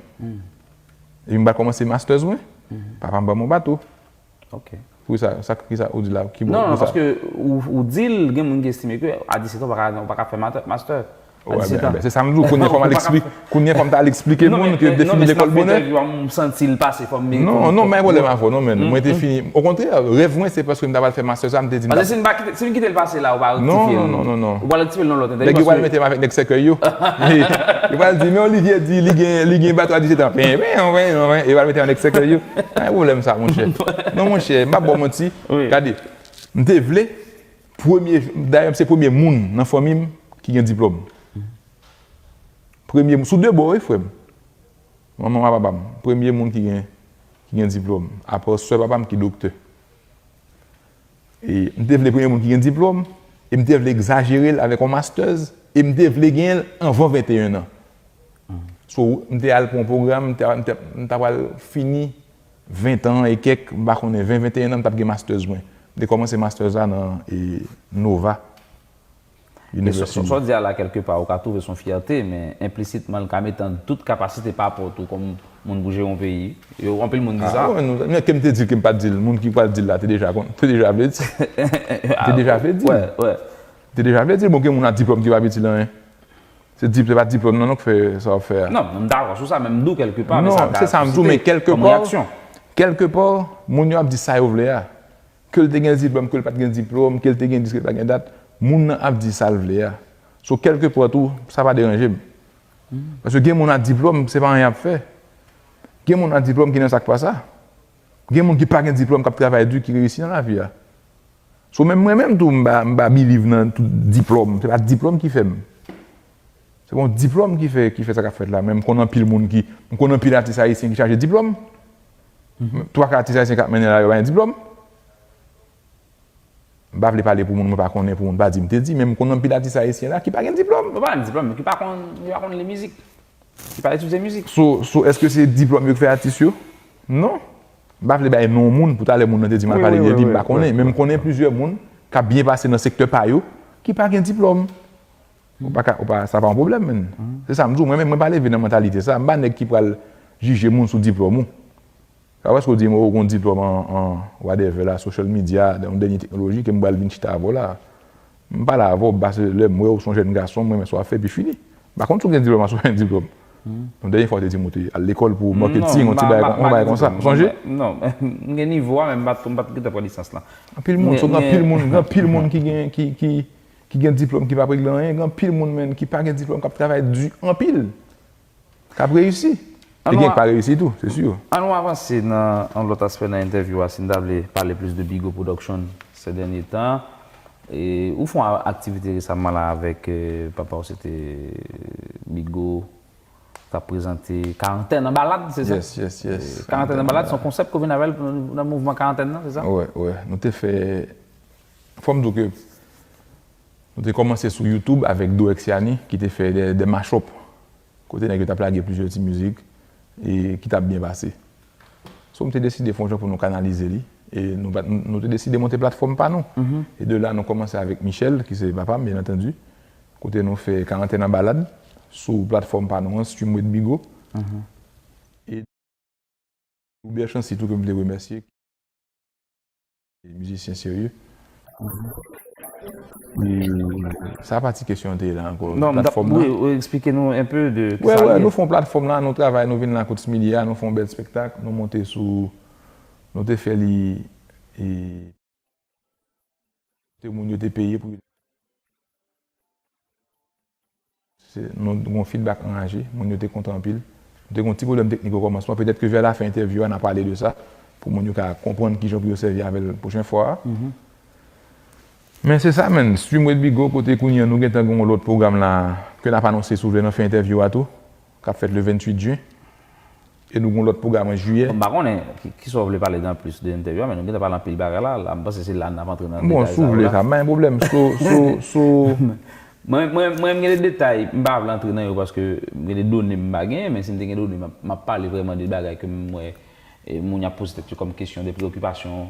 Epi m pral kòmanse masters mwen. Papa m ban m yon bato. Ok. Pou sa, sa, ki sa ou di la? Ki bò? Non, non, paske ou, ou di l, gen moun ki estime ke a disèt an, ou pa ka, ou pa ka fè master, master a disèt an. Wè, ben, ben, se sa m di w, kounye a fò m al eksplike, kounye a fò m ta al eksplike moun ke m te fini lekòl bonè. Non, men, non, men, non, men, non, m santi l pase, fò m, non, non, men pwoblèm avè w, non, men, mwen te fini. Okontrè, rèv mwen, se paske m ta pral fè master sa, m te di m t ap. Paske si m pa kite, si m kite l pase la, ou pa rektifye l. Non, non, non, non, non. Ou pral rektifye l nan lòt entèvyou. Nèg yo pral mete m avèk nèg sèkèy yo. Yo pral di, "Men Olivier di, li gen, li gen bato a disèt an." Pen, pen, pen, pen. Yo pral mete m avèk nèg sèkèy yo. Pa gen pwoblèm sa, monchè. Non, monchè, m p ap ba w manti. Wi. Gade, m te vle, premye, dayè, se premye moun nan fanmi m ki gen diplòm. Premye, sou de bò, wi, frè m. Manman m ak papa m, premye moun ki gen, ki gen diplòm. Apa sè papa m ki doktè. E m te vle premye moun ki gen diplòm, e m te vle egzajere l avèk yon masters, e m te vle genyen l anvan venteyen an. So, m te al pran yon pwogram, m te, m te, m ta pral fini ven an e kèk, m pa konnen, ven, venteyen an, m t ap gen masters mwen. M te kòmanse masters la nan, e, Nova University. E sa, sa, sa w di a la, kèlkepa, ou ka twouve se yon fyète, men enplisitman, l ka mete an dout kapasite pa rapò tou kòm moun pou jere yon peyi. Yo, anpil moun di sa. Ah, wè, nou, men ke m te di l, ke m pa t di l, moun ki pral di l la, te deja konn, te deja vle di. Te deja vle di. Wè, wè. Te deja vle di, bon, gen moun ak diplòm ki pa vle di l anyen. Se dip-, se pa diplòm nan, non, k fè sa w ap fè a. Non, m dakò sou sa, men m di w kèlkepa, men sa ka sisite kòm reyaksyon. Non, se sa m di w, men kèlkepa, kèlkepa, moun yo ap di sa yo vle a. Ke l te gen diplòm, ke l pa t gen diplòm, ke l te gen dis, ke l pa t gen dat, moun nan ap di sa l vle a. So, kèlkepa tou, sa pa deranje m. Paske gen moun ak diplòm, se pa anyen y ap fè. Gen moun ak diplòm ki nan sa k pa sa. Gen moun ki pa gen diplòm, k ap travay di, ki reyisi nan lavi a. So, menm mwen menm tou, m pa, m pa believe nan tout diplòm. Se pa diplòm ki fè m. Se pa yon diplòm ki fè, ki fè sa k ap fèt la. Men m konn anpil moun ki, m konn anpil atis ayisyen ki chaje diplòm. Twa ka atis ayisyen k ap mennen la, yo pa gen diplòm. M pa vle pale pou moun mwen pa konnen, pou moun pa di m te di, men m konn anpil atis ayisyen la ki pa gen diplòm. Yo pa gen diplòm, men ki pa konn, yo pa konn li mizik. Ki pa etidye mizik. So, so, èske se diplòm yo k fè atis yo? Non. M pa vle bay non moun pou talè moun nan te di m al pale de li, m pa konnen. Men m konnen plizyè moun k ap byen pase nan sektè pa yo ki pa gen diplòm. Ou pa ka, ou pa, sa pa yon pwoblèm, menm. Se sa m di w, mwen menm, mwen pa leve nan mantalite sa. M pa nèg ki pral jije moun sou diplòm ou. Sa paske w di m, o, ou gon diplòm an, an whatever la, social media, nan yon dènye teknoloji, ke m pral vin chita avè w la. M pale avè w, paske lè m wè w se yon jèn gason, m renmen sa w ap fè, epi fini. M pa konn si w gen diplòm, si w pa gen diplòm. Yon dènye fwa, w te di m ou te al lekòl pou maketing, yon ti bagay, yon bagay konsa. Ou sonje? Non, m gen nivo a, men m pa t, m pa t gentan pran lisans lan. Anpil moun, so gen anpil moun, gen anpil moun ki gen, ki, ki, ki gen diplòm, ki p ap regle anyen, gen anpil moun, menn, ki pa gen diplòm, k ap travay di anpil. K ap reyisi. E gen k pa reyisi tou, se si. An nou avanse nan yon lòt aspè nan entèvyou a, si n ta vle pale plis de Bigo Production ces derniers temps. E ou fè yon aktivite resaman la avèk, eh, papa w, se te Bigo, k ap prezante Karantèn an Balad, se sa? Yes, yes, yes. Eh, Karantèn an Balad, se yon konsèp ke w vin avè l nan mouvman karantèn nan, se sa? Wè, wè. Nou te fè, fò m di w ke nou te kòmanse sou YouTube avèk Doex Yani, ki te fè de, de mashup. Kote nèg yo t ap lage plizyè ti mizik e ki t ap byen pase. So, m te deside fè yon jan pou nou kanalize li. E nou, pa- nou te deside monte platfòm pa nou. E de la, nou kòmanse avèk Michel, ki se papa m, byen antandi. Kote nou fè Karantèn an Balad sou platfòm pa nou an, Stream with Bigo. E Hubert Chancy tou ke m vle remèsye. Mizisyen serye. E sa pati kesyon an te ye la ankò, non, m t ap, platfòm nan. Wi, wi, eksplike nou un peu de kisa l ye. Nou fè yon platfòm la, nou travay, nou vin la kot Smilia, nou fè yon bèl espektak, nou monte sou, nou te fè li, e, kote moun yo te peye pou Se, nou gen yon feedback anraje, moun yo te kontan anpil. Nou te gen yon ti pwoblèm teknik o kòmansman, petèt ke vè lafen entèvyou a, n a pale de sa, pou moun yo ka konprann kijan pou yo sèvi avè l pwochen fwa a. Men se sa, menn, Stream with Bigo, kote kounye a nou gentan gen yon lòt pwogram la, ke n ap anonse si w vle nan fen entèvyou a tou, k ap fèt le venntuit jen. E nou gen yon lòt pwogram an jiyè. Bon, m pa konnen ki, kisa w vle pale nan plis de entèvyou a, men nou gentan pale anpil bagay la. La, m panse se la n ap antre nan detay sa yo la. Bon, si w vle sa, m pa gen pwoblèm. So, so, so. Mwen, mwen, mwen, m gen de detay, m pa vle antre nan yo paske m gen de done m pa genyen, men si m te gen done, m ap, m ap pale vrèman de bagay ke m wè, e, moun y ap poze tèt yo kòm kesyon de preyokipasyon,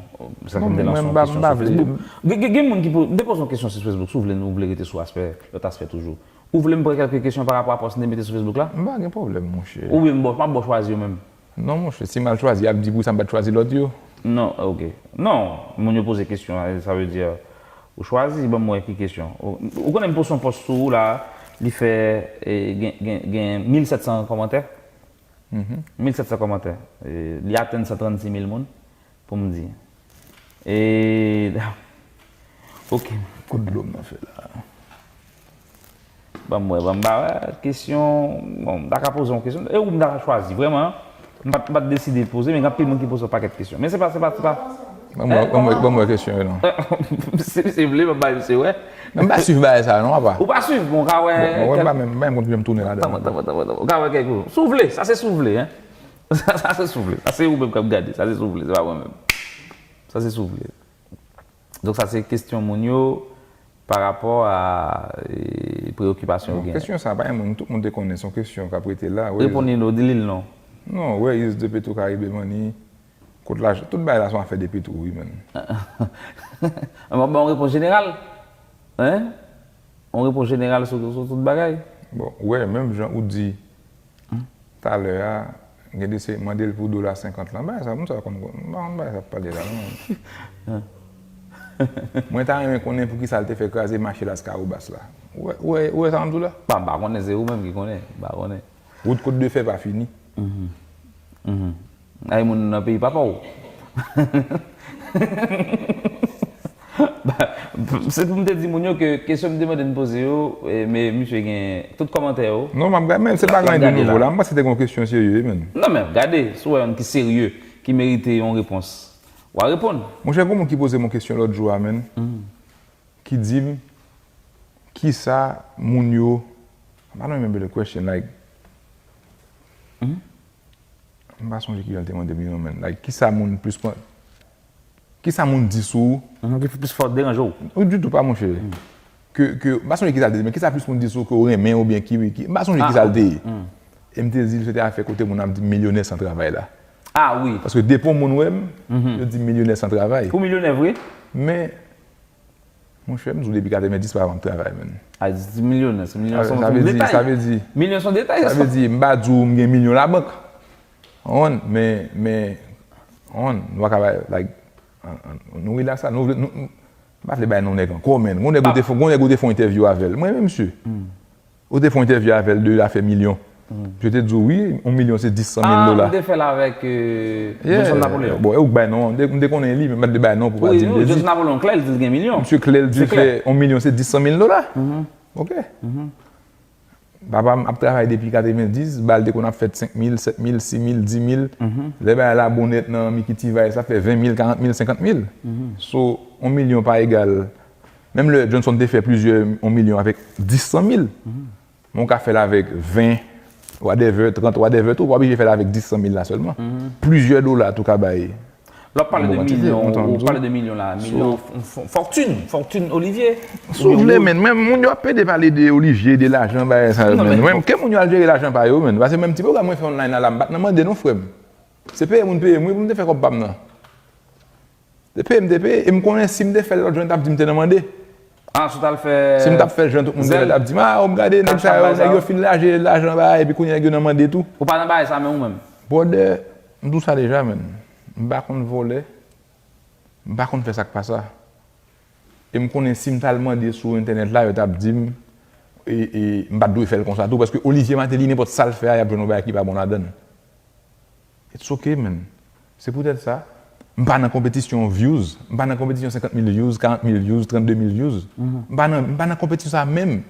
sa fè m te lanse yon kesyon sou Facebook. Gen, gen, gen moun ki po-, m te poze yon kesyon sou Facebook, si w vle, nou vle rete sou aspè, lòt aspè toujou. Ou vle m pran kèlke kesyon pa rapò a pòs m te mete sou Facebook la? M pa gen pwoblèm, monchè. Oubyen m ba w, m ap ba w chwazi yo menm? Non, monchè, si m al chwazi, y ap di poukisa m pa t chwazi lòt yo? Non, ok. Non, moun yo poze kesyon, sa vle di, ou chwazi, ban m wè ki kesyon. Ou, ou konnen m poste yon pòs sou ou la, li fè, e, gen, gen, gen mil sèt san kòmantè? Mil sèt san kòmantè. E, li atenn san trannsis mil moun. Pou m di. E, ok. Kout dlo m nan fè la. Ban m wè, ban m ba wè. Kesyon, bon, m ta ka poze yon kesyon. E ou m ta ka chwazi, vrèman. M pa t, m pa t deside poze, men gen anpil moun ki poze yon pakèt kesyon. Men se pa, se pa, se pa. Ban m wè, ban m wè, ban m wè kesyon yo non. Si misye vle, ban m bay misye wè. M pa swiv bagay sa non, apa. Ou pa swiv, bon, ka wè. Bon, mwen pa menm, pa menm konn jan m tounen ladan. Tanpri, tanpri, tanpri, tanpri. Ka wè kèk ou. Si w vle, sa se si w vle, hein. Sa, sa se si w vle. Sa se ou menm k ap gade. Sa se si w vle, se pa mwen menm. Sa se si w vle. Donk sa se kesyon moun yo pa rapò a, e, preyokipasyon yo genyen. Kesyon sa pa gen moun, tout moun te konnen se yon kesyon k ap rete la. Reponn li non, di li l non. Non, where is the Petro Caribe money? Kot lajan? Tout bagay la se yon afè de Petro wi, menn. M ap ba w yon repons jeneral. Hein? Yon repons jeneral sou, sou tout bagay. Bon, ou wè, menm jan ou di talè a, gen de se mande l pou dola senkant lan. Bagay sa, moun sa konn, m pa konn bagay sa ap pale la, non. Mwen ta renmen konnen poukisa l te fè kraze mache Las Carobas la. Ou wè, ou wè, ou wè sa m di w la? Bon, m pa konnen, se ou menm ki konnen. M pa konnen. Wout kot de fè pa fini. Ay moun nan peyi papa w. Se pou m te di moun yo ke kesyon m te mande n poze yo, e, men misye gen tout kòmantè yo. Non, m ap gade, men se pa gen anyen de nouvo la. M panse te gen yon kesyon serye, menn. Non, men gade, si w wè youn ki serye, ki merite yon repons, w a reponn. Monchè, gen moun ki poze m yon kesyon lòt jou a, menn. Ki di m, kisa moun yo, I don't remember the question, like, m pa sonje kijan l te mande m li non, menn. Like, kisa moun plis pran, kisa moun di sou ou? Ki plis fè w deranje w? Ou ditou pa, monchè. Ke, ke, m pa sonje kisa l te di, men kisa plis moun di sou ou ke w renmen oubyen ki, ki, m pa sonje kisa l te ye. E m te di l se te afè kote moun ap di milyonè san travay la. Ah wi. Paske depi yon moun wè m, yo di milyonè san travay. Ou milyonè vre? Men, monchè, m di w depi katrevendis pa m ap travay, menn. A, di milyonè, se milyon se yon detay. Sa vle di, milyon se yon detay, sa vle di, m pa di w m gen milyon labank. Ou konprann? Men, men, ou konprann, nou pa ka bay, like, nou rilaks la, nou vle, nou, M pa vle bay non nèg ankò, men. Gon nèg ou te fè, gon nèg ou te fè yon entèvyou avè l. Mwen menm, mesye. Ou te fè yon entèvyou avè l de afè milyon. Misye te di w, wi, yon milyon se dis san mil dola. Ah, ou te fè l avèk euh, Johnson Napoléon. Bon, e ou k bay non an. M te konnen li, men m pa t vle bay non pou pa di m te di. Johnson Napoléon klè, l di l gen milyon. Misye klè, l di l fè yon milyon se dis san mil dola. Ok. Papa m ap travay depi katrevenndis, bal te konn ap fèt senk mil, sèt mil, sis mil, dis mil. Lè bagay la bon nèt nan Mickey T-Vice, sa fè ven mil, karant mil, senkant mil. So, yon milyon pa egal. Menm lè Johnson te fè plizyè yon milyon avèk dis san mil, men w ka fè l avèk ven, whatever, trant, whatever tou, w pa oblije fè l avèk dis san mil la sèlman. Plizyè dola tou ka bay. Lè w ap pale de milyon, ou pale de milyon la, milyon, fòtin, fòtin Olivier. Si w vle, men, men moun yo ap pede pale de Olivier, de lajan, bagay sa yo, men. Mwen, ke moun yo al jere lajan pa yo, men. Paske menm ti pwogram mwen fè online la, la, m pa t nan mande non, frè m. Se peye moun peye m, wi, pou m te fè kòb pa m nan. Se peye m te peye, e m konnen si m te fè l lòt jan, yo t ap di m te nan mande. Ah, si w t al fè. Si m t ap fè jan tout moun te fè, yo t ap di m, ah, w gade nèg sa yo, nèg yo fin lage lajan, bagay, epi kounye a nèg yo nan mande tou. Ou pa nan bagay sa, men ou menm. Brother, m di w sa deja, men. M pa konn vòlè. M pa konn fè sa k pa sa. E m konnen si m t al mande sou entènèt la, yo t ap di m, e, e, m pa t dwe fè l konsa tou, paske Olivier Martelly, nenpòt sa l fè a, y ap jwenn yon bagay ki pa bon ladan l. It's ok, man. Se poutèt sa, m pa nan konpetisyon views, m pa nan konpetisyon senkant mil views, karant mil views, trannde mil views. M pa nan, m pa nan konpetisyon sa menm.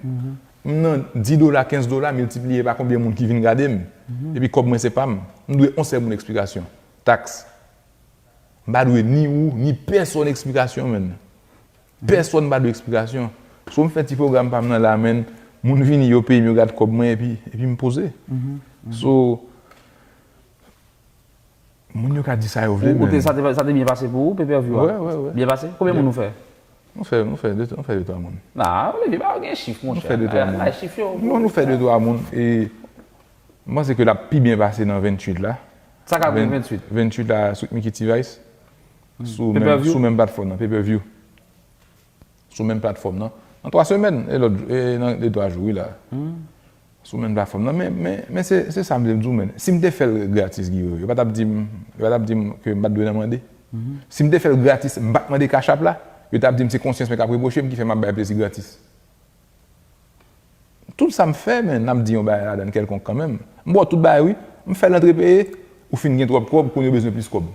M nan dis dola, kenz dola, miltipliye pa konbyen moun ki vin gade m. Epi kòb mwen se pa m. M dwe yon sèl moun eksplikasyon. Taks. M pa dwe ni ou, ni pèsonn eksplikasyon, menn. Pèsonn pa dwe eksplikasyon. So, m fè ti pwogram pa m nan la, menn. Moun vini, yo peye m, yo gad kòb mwen, epi, epi m poze. So, moun yo ka di sa yo vle, menn. Ou, ou te, sa te, sa te byen pase pou ou, pay-per-view a? Wè, wè, wè. Byen pase? Konbyen moun ou fè? Nou fè, nou fè de, nou fè de twa moun. Ah, Olivier, ba, gen chif, monchè. Nou fè de twa moun. Bay chif yo. Non, nou fè de twa moun. E m panse ke l ap pi byen pase nan venntuit la. Sa k ap gen venntuit? Venntuit la, sou Mickey T-Vice. Sou menm, sou menm platfòm nan, pay-per-view. Sou menm platfòm nan. Nan twa semèn, e lòt, e nan de twa jou, wi, la. Sou menm platfòm nan. Men, men, men se, se sa m vle di w, menn. Si m te fè l gratis, Guy Wewe, yo pa t ap di m, yo pa t ap di m ke m pa t dwe nan mande. Si m te fè l gratis, m pa t mande Cash App la, yo t ap di m se konsyans mwen k ap repwoche m ki fè m ap bay plezi gratis. Tout sa m fè, men, n ap di yon bagay ladan l kèlkonk kanmenm. M ba w tout bagay, wi. M fè l antre peye, ou fin gen twòp kòb, kounye a w bezwen plis kòb.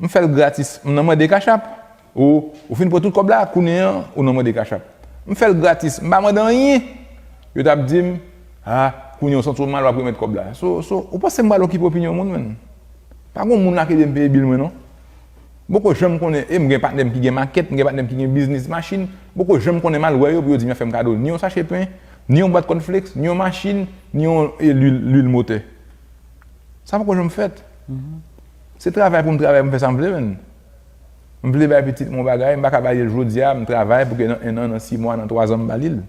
M fè l gratis, m nan mande Cash App. Ou, ou fin pran tout kòb la, kounye a, ou nan mande Cash App. M fè l gratis, m pa mande anyen. Yo t ap di m, ah, kounye a w santi w mal, w ap remèt kòb la. So, so, ou panse m pral okipe opinyon moun, menn? Pa gon moun la ki ede m peye bil mwen, non. M poko janm konnen, e m gen patnè m ki gen makèt, m gen patnè m ki gen biznis machin, m poko janm konnen m al wè yo pou yo di m y ap fè m kado ni yon sache pen, ni yon bwat cornflakes, ni yon machin, ni yon, e, lwil, lwil motè. Sa poko janm fèt. Se travay pou m travay pou m fè sa m vle, menn. M vle bay pitit mwen yon bagay, m pa ka ba li l jodi a, m travay pou ke nan en an, nan sis mwa, nan twa zan m ba li l.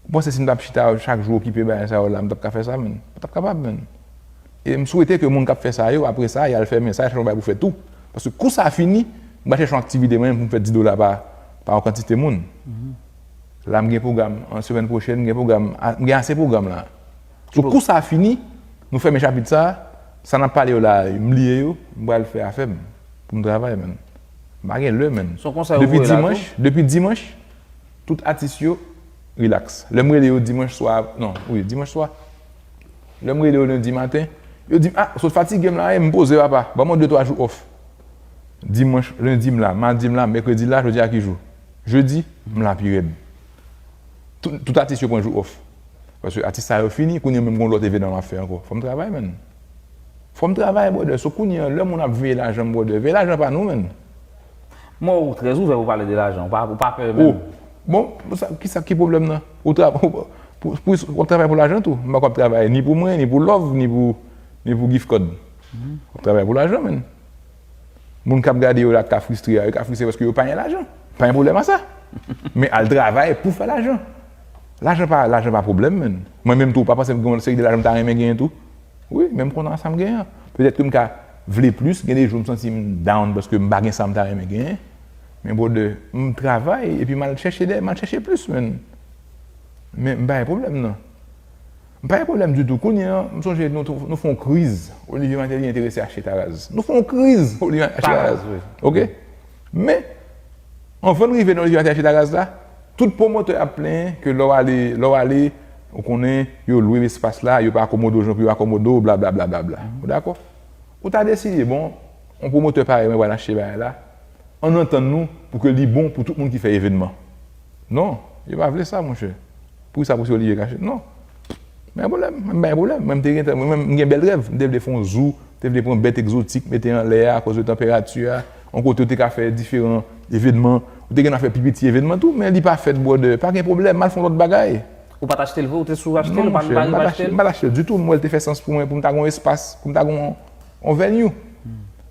Ou panse si m t ap chita chak jou okipe bagay sa yo la, m t ap ka fè sa, menn? M pa t ap kapab, menn. E m swete ke moun k ap fè sa yo, apre sa, y al fèmen sa, y al chèche yon bagay pou fè tou. Paske kou sa fini, m pral chèche yon aktivite mwen menm pou m fè dis dola pa, pa yon kantite moun. La, m gen pwogram, an semèn pwochèn, m gen pwogram, a, m gen ase pwogram la. So, kou sa fini, nou fèmen chapit sa, sa n ap pale yo la, m bliye yo, m pral fè afè m, pou m travay, menn. M pa gen lè, menn. Depi dimanch, depi dimanch, tout atis yo, rilaks. Lè m rele yo dimanch swa, non, wi, dimanch swa. Lè m rele yo lendi maten, yo di m, ah, sot fatige m la, wi, m poze, papa. Ban mwen de twa jou off. Dimanch, lendi m la, madi m la, mèkredi la, jodi a ki jou? Jedi, m la pi rèd. Tout, tout atis yo pran jou off. Paske atis sa yo fini, kounye a menm gon lòt evenman m ap fè ankò. Fò m travay, menn. Fò m travay, brother. So kounye a, lè moun ap veye lajan m, brother, veye lajan pa nou, menn. Mwen, ou trè ouvè pou pale de lajan, ou pa, ou pa pè menm. Oh, bon, sa, ki sa ki pwoblèm nan? Ou tra-, ou, pou, pou, w ap travay pou lajan tou. M pa kwè w ap travay ni pou mwen, ni pou Love, ni pou, ni pou Gift Card. W ap travay pou lajan, menn. Moun k ap gade yo la ka fristre a, yo ka fristre paske yo pa gen lajan. Pa gen pwoblèm a sa. Men al travay pou fè lajan. Lajan pa, lajan pa pwoblèm, menn. Mwen menm tou, ou pa panse m gen yon seri de lajan m ta renmen genyen tou? Wi, men m kontan sa m genyen an. Petèt ke m ka vle plis, gen de jou m santi m down paske m pa gen sa m ta renmen genyen. Men brother, m travay epi m al chèche dèyè, m al chèche plis, menn. Men m pa gen pwoblèm, non. M pa gen pwoblèm ditou. Kounye a, m sonje nou, nou fè yon kriz. Olivier Martelly enterese achte taraz. Nou fè yon kriz, Olivier achte taraz. Taraz, wi. Ok? Men, Anvan n rive nan Olivier Mathieu achte Taraz la, tout pwomotè ap plenyen ke lè w ale, lè w ale, ou konnen, yo lwe espas la, yo pa akomode w jan pou yo akomode w, blablabla. Ou dakò? Ou ta deside, bon, yon pwomotè parèy mwen pral achte bagay la, ann antann nou pou ke li bon pou tout moun ki fè evènman. Non, yo pa vle sa, monchè. Poukisa pou se Olivier k achte? Non. Men pwoblèm, mwen pa gen pwoblèm. Mwen, m te gen, mwen, m gen bèl rèv. M te vle fè yon zoo, m te vle pran bèt egzotik, mete anlè a, akoz de tanperati a. Yon kote ou te ka fè diferan evènman. Ou te gen dwa fè pi piti evènman tou, men li pa fèt, brother. Pa gen pwoblèm, m al fè yon lòt bagay. Ou pa t achte l vre? Ou te sou achte l? Non, ou pa, monchè, m pa t achte l. M pa t achte l ditou. M wè l te fè sans pou mwen, pou m ta gen yon espas, pou m ta gen yon, yon venue.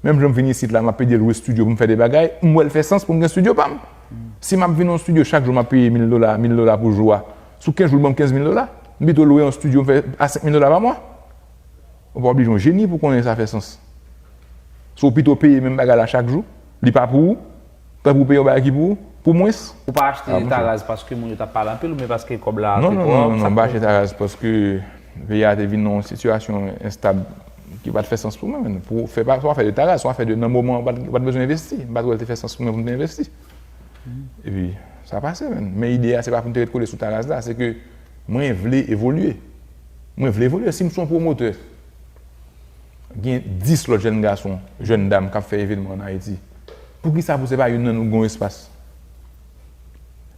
Menm jan m vin isit la, m ap plede lwe estidyo pou m fè de bagay, m wè l fè sans pou m gen estidyo pa m. Si m ap vin nan yon estidyo chak jou, m ap peye mil dola, mil dola pou jou a. Sou kenz jou, l ban m kenz mil dola. M pito lwe yon estidyo, m fè a senk mil dola pa mwa. Ou pa oblije yon jeni pou konnen sa fè sans. So, ou pito peye menm bagay la chak jou, li pa pou ou, tanpri w peye yon bagay ki pou ou, pou mwens. Ou pa achte Taraz paske moun yo t ap pale anpil, oubyen paske kòb la te twòp? Non, non, non, non, non, m pa achte Taraz paske peyi a te vin nan yon sitiyasyon enstab ki pa t fè sans pou mwen, menn. Pou fè pa, se yon afè de Taraz, se yon afè de nan moman an, ou pa t, ou pa t bezwen envesti. M pa t wè l te fè sans pou mwen pou m te envesti. Epi, sa pase, menn. Men ide a, se pa pou m te ret kole sou Taraz la, se ke mwen vle evolye. Mwen vle evolye. Si m se yon pwomotè, gen dis lòt jèn gason, jèn dam k ap fè evènman ann Ayiti. Poukisa pou se pa youn nan nou k gen yon espas?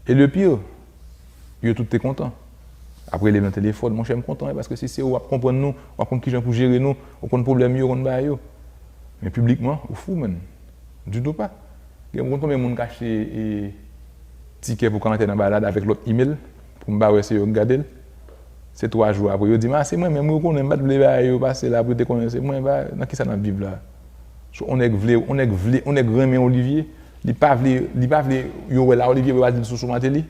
E le pire, yo tout te kontan. Ap rele m nan telefòn, monchè, m kontan, wi, paske si se ou, w ap konprann nou, w ap konn kijan pou jere nou, ou konn pwoblèm yo, ou konn bagay yo. Men piblikman, ou fou, menn. Ditou pa. Gen, ou konn konbyen moun k achte, e, tikè pou karantèn an Balad avèk lòt email, pou m pa wè se yo k gade l? Se twa jou apre, yo di m, "A, se mwen menm, wi, ou konnen, m pa t vle bagay yo pase la pou yo te konnen se mwen, ba, nan kisa n ap viv la?" So, on nèg vle, on nèg vle, on nèg renmen Olivier, li pa vle, li pa vle yo wè la Olivier, yo pa di l sou, sou Martelly.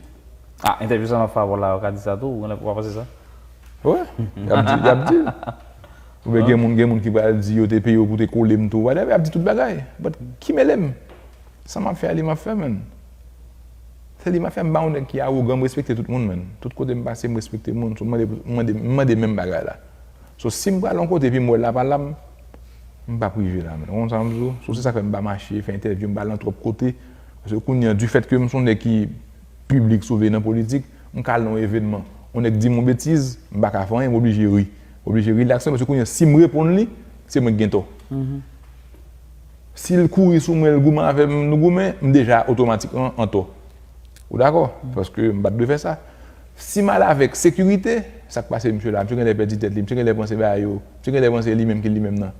Ah, entèvyou sa m ap fè avè w la, ou ka di sa tou, ou pa panse sa? Wi, y ap di, y ap di. Oubyen gen moun, gen moun ki pral di yo te peye w pou te kole m tou, whatever, y ap di tout bagay. But ki mele m? Sa m ap fè a, li m ap fè, menn. Se li m ap fè, m pa yon nèg ki awogan, m respekte tout moun, menn. Tout kote m pase, m respekte moun. So, m mande, m mande, m mande menm bagay la. So, si m pral yon kote, epi m wè l la pa la, m, m p ap rive la, menn. Ou konn sa m di w? So, se sa k fè m pa mache, fè entèvyou, m pa al nan twòp kote. Paske kounye a, du fait que m se yon nèg ki piblik, si w vle, nan politik, m ka al nan yon evènman. Yon nèg di m yon betiz, m pa ka fè anyen, m oblije ri. M oblije rilakse, paske kounye a, si m reponn li, se mwen ki gen tò. Si l kouri sou mwen, l goumen avè m, nou goumen, m deja otomatikman an tò. Ou dakò? Paske m pa t dwe fè sa. Si m al avèk sekirite, sa k pase misye la? Misye genlè pèdi tèt li, misye genlè panse bagay yo, misye genlè panse li menm ki li menm nan.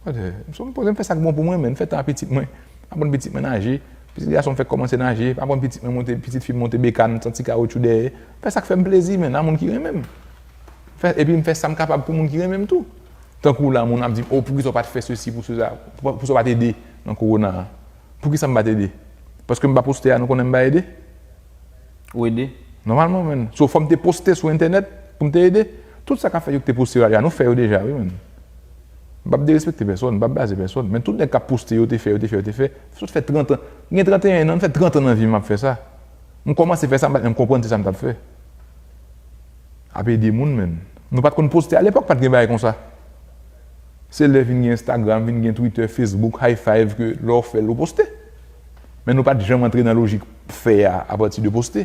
Brother, m poze m fè sa k bon pou mwen, menn. M fè tan a pitit mwen. M aprann pitit mwen naje. Pitit gason m fèk kòmanse naje. M aprann pitit mwen monte, pitit fi m monte bekàn, san ti kawotchou dèyè. M fè sa k fè m plezi, menn, a moun ki renmen m. Fè, epi m fè sa m kapab pou moun ki renmen m tou. Tankou la, moun ap di m, "O, poukisa w pa t fè sesi, pou sesa, pou, poukisa w pa t ede nan kowona a?" Poukisa m pa t ede? Paske m pa poste a, nou konnen m pa ede? Ou ede? Nòmalman, menn. So, fò m te poste sou entènèt pou m te ede. Tout sa k ap fèt yo ki te poste yo la, nou fè yo deja, wi, menn. M p ap derespekte pèsòn, m p ap blaze pèsòn. Men tout nèg k ap poste yo te fè, yo te fè, yo te fè. Sot fè trant an. M gen tranteyen an, m fè trant an nan vi m ap fè sa. M kòmanse fè sa, m pa t menm konprann se sa m t ap fè. Ap ede moun, menn. Nou pa t konn poste alepòk, pa t gen bagay konsa. Se lè vin gen Instagram, vin gen Twitter, Facebook, High Five, ke lè w fè l, ou poste. Men nou pa t janm antre nan lojik fè a apati de poste.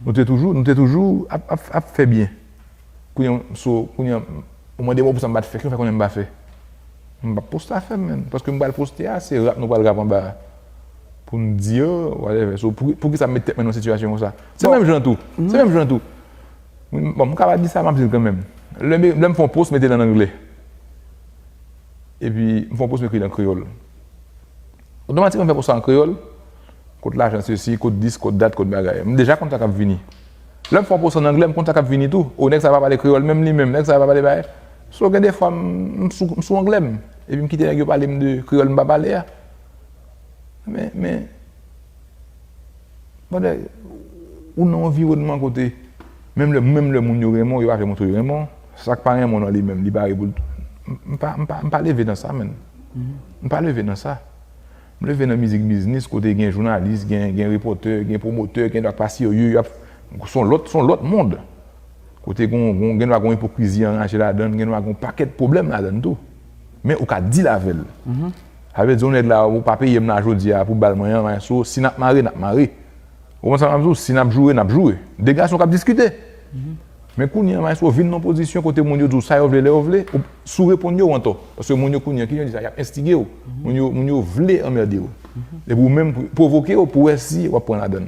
Nou te toujou, nou te toujou ap, ap, ap fè byen. Kounye a, so, kounye a, ou mande m poukisa m pa t fè, ki fè konnen m pa fè? M p ap poste afè m, menn. Paske m pral poste a, se rap nou pral rap anba a. Pou n di, oh, whatever. So, pou, poukisa m met tèt mwen nan yon sitiyasyon konsa? Se menm jan tou. Se menm jan tou. Bon, m kapab di sa, m ap di l kanmenm. Lè m, lè m fè yon post, mete l an anglè. Epi, m fè yon post, m ekri l an kreyòl. Otomatikman, m fè post la an kreyòl. Kot lajan, sesi, kot dis, kot dat, kot bagay. M deja konn sa k ap vini. Lè m fè yon post an anglè, m konn sa k ap vini tou. O, nèg sa pa pale kreyòl menm li menm, nèg sa pa pale bagay. So, gen defwa, m, m sou, m sou anglè m. Epi m kite nèg yo pale m de kreyòl m pa pale a. Men, men, Pandan ou nan yon anviwònman kote, menm lè, menm lè moun yo renmen w, yo pa vle montre yo renmen w, sa k pa renmen w nan li menm, li pare pou l, m, m pa, m pa, m pa leve nan sa, menn. M pa leve nan sa. M leve nan mizik biznis, kote gen jounalis, gen, gen repòtè, gen pwomotè, gen dwa k pa serye, y ap, se yon lòt, se yon lòt mond. Kote gon, gon, gen dwa gon ipokrizi anraje ladan l, gen dwa gon pakèt pwoblèm ladan l tou. Men ou ka deal avè l. Sa vle di, yon nèg la, ou pa peye m la jodi a pou bal mwen an, maestro, si n ap mare, n ap mare. Ou konprann sa m ap di w? Si n ap joure, n ap joure. De gason k ap diskite. Men kounye a, maestro, vin nan pozisyon kote moun yo di w sa yo vle, lè yo vle, ou, si w reponn yo, w antò. Paske moun yo kounye a, ki jan di sa, y ap enstige w. Moun yo, moun yo vle anmède w. Epi ou menm, pou pwovoke w, pou wè si w ap pran ladann.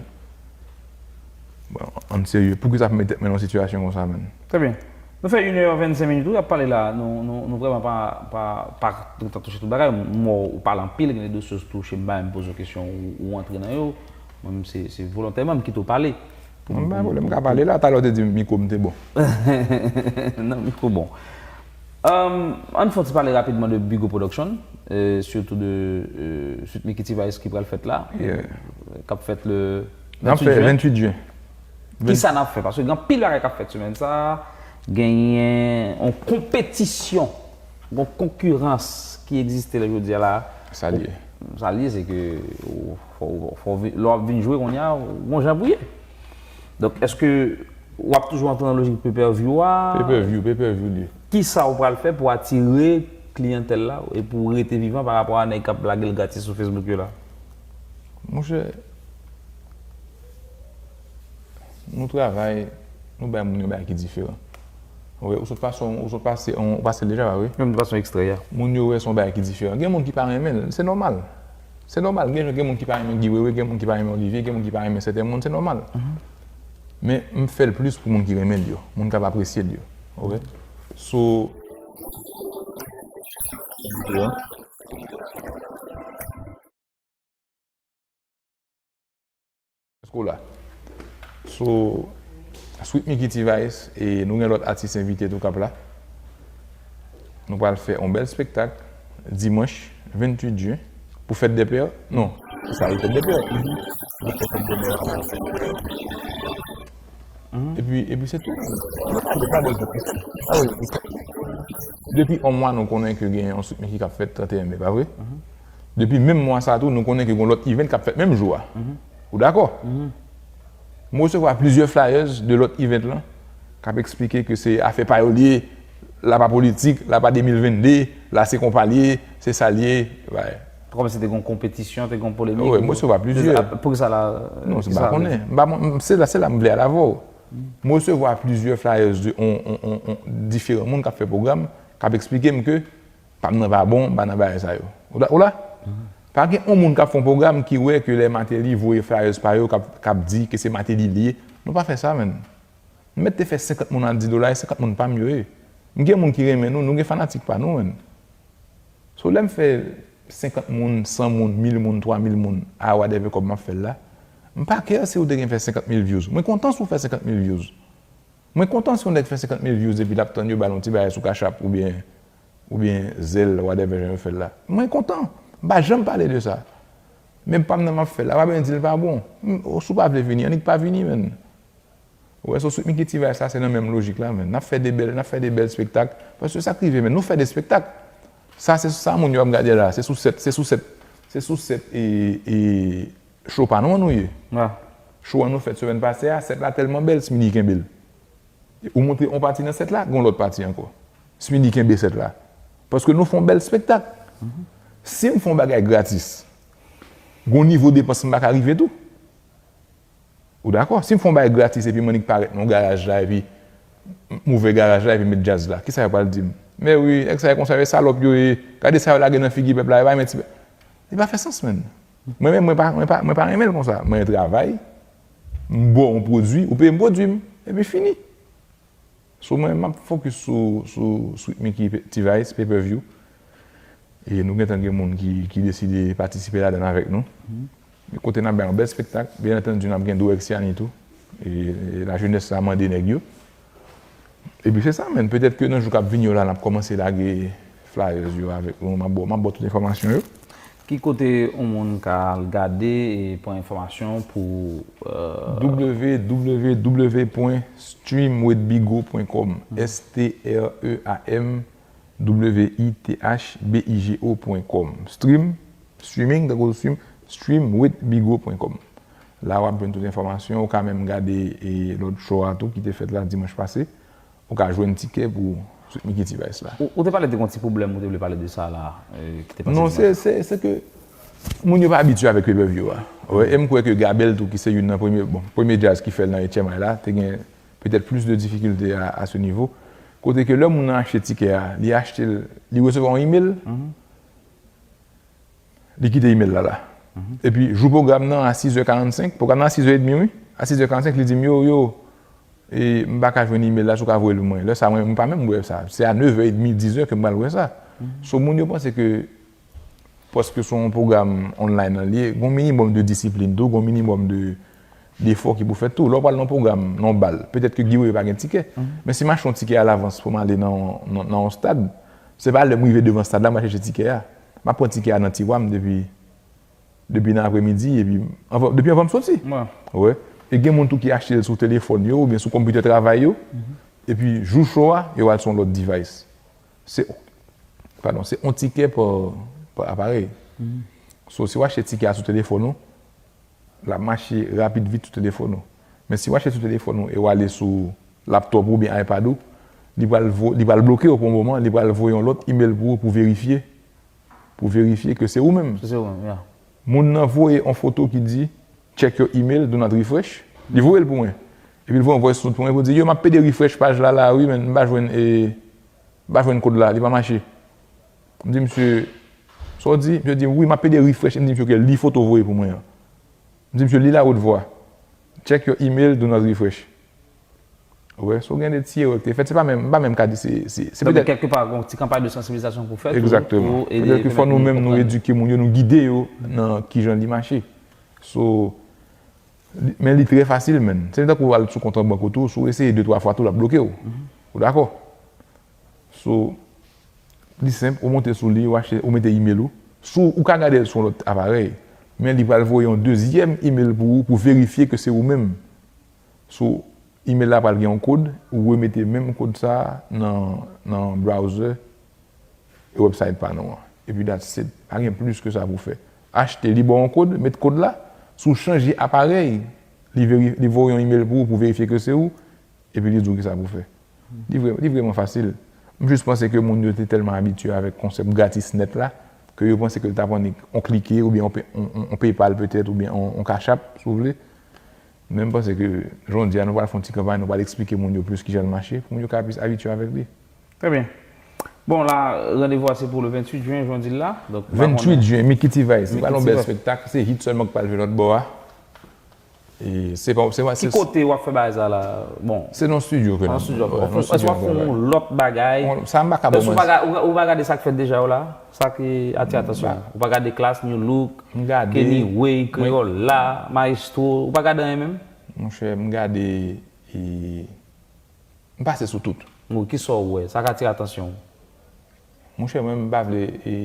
Bon, ann serye, poukisa pou met tèt mwen nan yon sitiyasyon konsa, menn? Trè byen. Nou fè inè vennsenk minit, wi, ap pale la. Nou, nou, nou vrèman pa, pa, pa gentan touche tout bagay. M wè w pale anpil, gen de dosye w touche, m pa menm poze w kesyon, ou, ou antre nan yo. Mwen menm, se, se volontèman m kite w pale. Mwen pa gen pwoblèm, m ka pale la, talè w te di mikwo m te bon. Non, mikwo bon. Um, ann fè yon ti pale rapidman de Bigo Production, euh, surtout de euh, Sweet Micky T-Vice ki pral fèt la, k ap fèt le venntuit jen. Venntuit jen. Kisa n ap fè? Paske gen anpil bagay k ap fèt semèn sa a. Genyen yon konpetisyon, yon konkirans ki egziste lè jodi a la. Sa l ye. Sa l ye, se ke ou, fò, fò, fò, lè w ap vin jwe kounye a, ou gon jan pou ye. Donk, èske w ap toujou antre nan lojik pay-per-view a? Pay-per-view, pay-per-view l ye. Kisa w pral fè pou atire kliyantèl la e pou w rete vivan pa rapò a nèg k ap lage l gratis sou Facebook yo la? Monchè, nou travay, nou bay moun yon bagay ki diferan. Ou wè, ou sot pase, ou sot pase, ou pase l deja, pa vre? Menm pase yon ekstrè a. Moun yo wè se yon bagay ki diferan. Gen moun ki pa renmen l, se nòmal. Se nòmal. Gen, gen moun ki pa renmen Guy Wewe, gen moun ki pa renmen Olivier, gen moun ki pa renmen sèten moun, se nòmal. Men m fè l plis pou moun ki renmen l yo, moun k ap apresye l yo. Ok? So, Èske w la? So, Sweet Micky T-Vice, e nou gen lòt atis envite tou k ap la. Nou pral fè yon bèl spektak dimanch venntuit jen pou fèt dè pè. Non, se sa, wi, fèt dè pè. Epi, epi se tou. Depi yon mwa, nou konnen ke gen yon Sweet Micky k ap fèt trannteyen me, pa vre? Depi menm mwa sa a tou, nou konnen ke gen yon lòt event k ap fèt menm jou a. Ou dakò? M resevwa plizyè flyers de lòt event lan k ap eksplike ke se afè pa yo l ye, la pa politik, la pa de mil vennde, la se konpa l ye, se sa l ye. Kòmsi te gen yon konpetisyon, te gen yon polemik. Wi, m resevwa plizyè. Poukisa la? Non, se m pa konnen. M pa, m, se la, se la m vle al avè w. M resevwa plizyè flyers de, on, on, on, on, diferan moun k ap fè pwogram, k ap eksplike m ke pa m nan pa bon, m pa nan bagay sa yo. Ou la? Ou la? Pa gen yon moun k ap fè yon pwogram ki wè ke lè Martelly voye flyers pa yo, k ap, k ap di ke se Martelly l ye. Nou pa fè sa, menn. M mèt te fè senkant moun a dis dola, e senkant moun pa m yo ye. M gen moun ki renmen nou, nou gen fanatik pa nou, menn. So, lè m fè senkant moun, san moun, mil moun, twa mil moun, a whatever kòb m ap fè l la, m pa care si ou te gen fè senkant mil views. Mwen kontan si w fè senkant mil views. Mwen kontan si yon nèg fè senkant mil views epi l ap tann yo ba l yon ti bagay sou Cash App oubyen, oubyen Zelle, whatever jan yo fè l la. Mwen kontan. M pa janm pale de sa. Men pa m nan m ap fè l la, pa bezwen di l pa bon. M, si w pa vle vini, annik pa vini, menn. Ou wè, so Sweet Micky T-Vice la, se nan menm lojik la, menn. N ap fè de bèl, n ap fè de bèl spektak. Paske sa k rive, menn, nou fè de spektak. Sa, se sa moun yo ap gade la. Se sou sèt, se sou sèt, se sou sèt e, e, show pa nou an nou ye. Show an nou fèt semèn pase a, sèt la tèlman bèl, Smidy kenbe l. Ou montre yon pati nan sèt la, gen yon lòt pati ankò. Smidy kenbe sèt la. Paske nou fè yon bèl spektak. Si m fè yon bagay gratis, gen yon nivo depans m pa ka rive tou. Ou dakò? Si m fè yon bagay gratis epi m annik parèt nan yon garaj la epi m ouvè garaj la epi m met djaz la, kisa yo pral di m? Men wi, nèg sa yo konsa, yo salòp yo ye. Gade sa yo lage nan figi pèp la, yo pa renmen ti. Li pa fè sans, menn. Mwen menm, mwen pa, mwen pa, mwen pa renmen l konsa. Mwen travay, m ba w yon pwodui, ou peye m pwodui m, epi fini. So, mwen, m ap fokis sou, sou Sweet Micky T-Vice, pay-per-view. E nou gentan gen moun ki, ki deside patisipe ladan l avèk nou. Kote n ap bay yon bèl spektak, byen antandi, n ap gen Dorexiani tou. E, e lajenès la mande nèg yo. Epi se sa, menn. Petèt ke nan jou k ap vini yo la, n ap kòmanse lage flyers yo avèk nou. M ap ba w, m ap ba w tout enfòmasyon yo. Ki kote yon moun ka al gade e pran enfòmasyon pou, euh, w w w pwen stream with bigo pwen kòm, S T R E A M W I T H B I G O pwen kòm. Stream, streaming, tankou stream, stream with bigo pwen kòm. La w ap jwenn tout enfòmasyon, ou ka menm gade e lòt show a tou ki te fèt la dimanch pase. Ou ka jwenn tikè pou Sou Mickey T-Vice la. Ou, ou te pale de yon ti pwoblèm, ou te vle pale de sa la, euh, ki te pase. Non, se se se ke moun yo pa abitye avèk pay-per-view a. Wi, e m kwè ke Gabel tou ki se youn nan premye, bon, premye jazz ki fè l nan H M I la, te gen petèt plis de difikilte a, a se nivo. Kote ke lè moun nan achte tikè a, li achte l, li resevwa yon email, li kite email la la. Epi jou pwogram nan a sizè karannsenk, pwogram nan a sizè edmi wi, a sizè karannsenk li di m yo, yo, e m pa ka jwenn email la, si w ka voye l pou mwen. Lè sa mwen, m pa menm wè sa. Se a nevè edmi, dizè ke m pral wè sa. So moun yo panse ke paske se yon pwogram online nan li ye, gon minimòm de disiplin tou, gon minimòm de defò ki pou fèt tou. Lè w pral nan yon pwogram, nan yon bal, petèt ke Guy Wewe pa gen tikè. Men si m achte yon tikè alavans pou m ale nan, nan, nan yon stad, se pa lè m rive devan stad la m al chèche tikè a. M ap pran tikè a nan tiwa m depi depi nan apremidi, epi anvan, depi anvan m soti. Wi. E gen moun tou ki achte l sou telefòn yo oubyen sou konpitè travay yo. Epi jou show a, yo al sou yon lòt device. Se, padon, se yon tikè pa, pa aparèy. So, si w achte tikè a sou telefòn ou, l ap mache rapid vit sou telefòn ou. Men si w achte sou telefòn ou e w ale sou laptop ou oubyen iPad ou, li pral vo, li pral bloke w pou yon moman, li pral voye yon lòt email pou ou pou verifye, pou verifye ke se ou menm. Se ou menm, yeah. Moun nan voye yon foto ki di, "Check your email, do not refresh." Li voye l pou mwen. Epi l voye yon voice note pou mwen pou di, "Yo, m ap pede refresh paj la la wi, men m pa jwenn, e, m pa jwenn kòd la, li pa mache." M di, "Misye, sa w di?" Misye di, "Wi, m ap pede refresh." M di, "Misye, ke li foto voye pou mwen an." M di, "Misye, li la wot vwa. Check your email, do not refresh." Ou wè, so gen de ti erè ki te fèt, se pa menm, m pa menm ka di se, se, se petèt. Kèlkepa, gon ti kanpay de sansibilizasyon pou fèt. Egzakteman. Petèt ke fò nou menm nou edike moun yo, nou gide yo nan kijan li mache. So, men li trè fasil, menn. Se tankou w al sou kont an bank ou tou, si w eseye de, twa fwa tou, l ap bloke w. Ou dakò? So, li senp, ou monte sou li, ou achte, ou mete email ou. Si w, ou ka gade l sou yon lòt aparèy, men li pral voye yon dezyèm email pou ou, pou verifye ke se ou menm. So, email la pral gen yon kòd, ou remete menm kòd sa a nan, nan browser e website pa nou an. Epi that's it. Pa gen plis ke sa pou fè. Achte, li ba w yon kòd, met kòd la, si w chanje aparèy, li veri, li voye yon email pou ou, pou verifye ke se ou, epi li di w kisa pou fè. Li vre, li vrèman fasil. M jis panse ke moun yo te tèlman abitye avèk konsèp gratis nèt la, ke yo panse ke l t ap annik on klike, oubyen on, on, on, on PayPal petèt, oubyen on, on Cash App, si w vle. Men m panse ke jodi a nou pral fè yon ti kanpay, nou pral eksplike moun yo plis kijan l mache, pou moun yo ka plis abitye avèk li. Trè byen. Bon, la, randevou a se pou le venntuit jen, jan w di l la. Donk, m pa konnen. Venntuit jen, Mickey T-Vice, se pral yon bèl espektak, se hit sèlman k pral jwe lòt bò a. E se pa, se pa, se... Ki kote w ap fè bagay sa la? Bon. Se nan studio ke n ap. Nan studio. Èske w ap fè yon lòt bagay? Sa m pa ka ba w manti. Ou pa gade sa k fèt deja yo la? Sa ki atire atansyon w? Ou pa gade Klass, New Look, Kenny Way, Kreyòl la, Maestro, ou pa gade anyen menm? Monchè, m gade, e, m pase sou tout. Bon, kisa w wè? Sa k atire atansyon w? Monchè, mwen, m pa vle, e,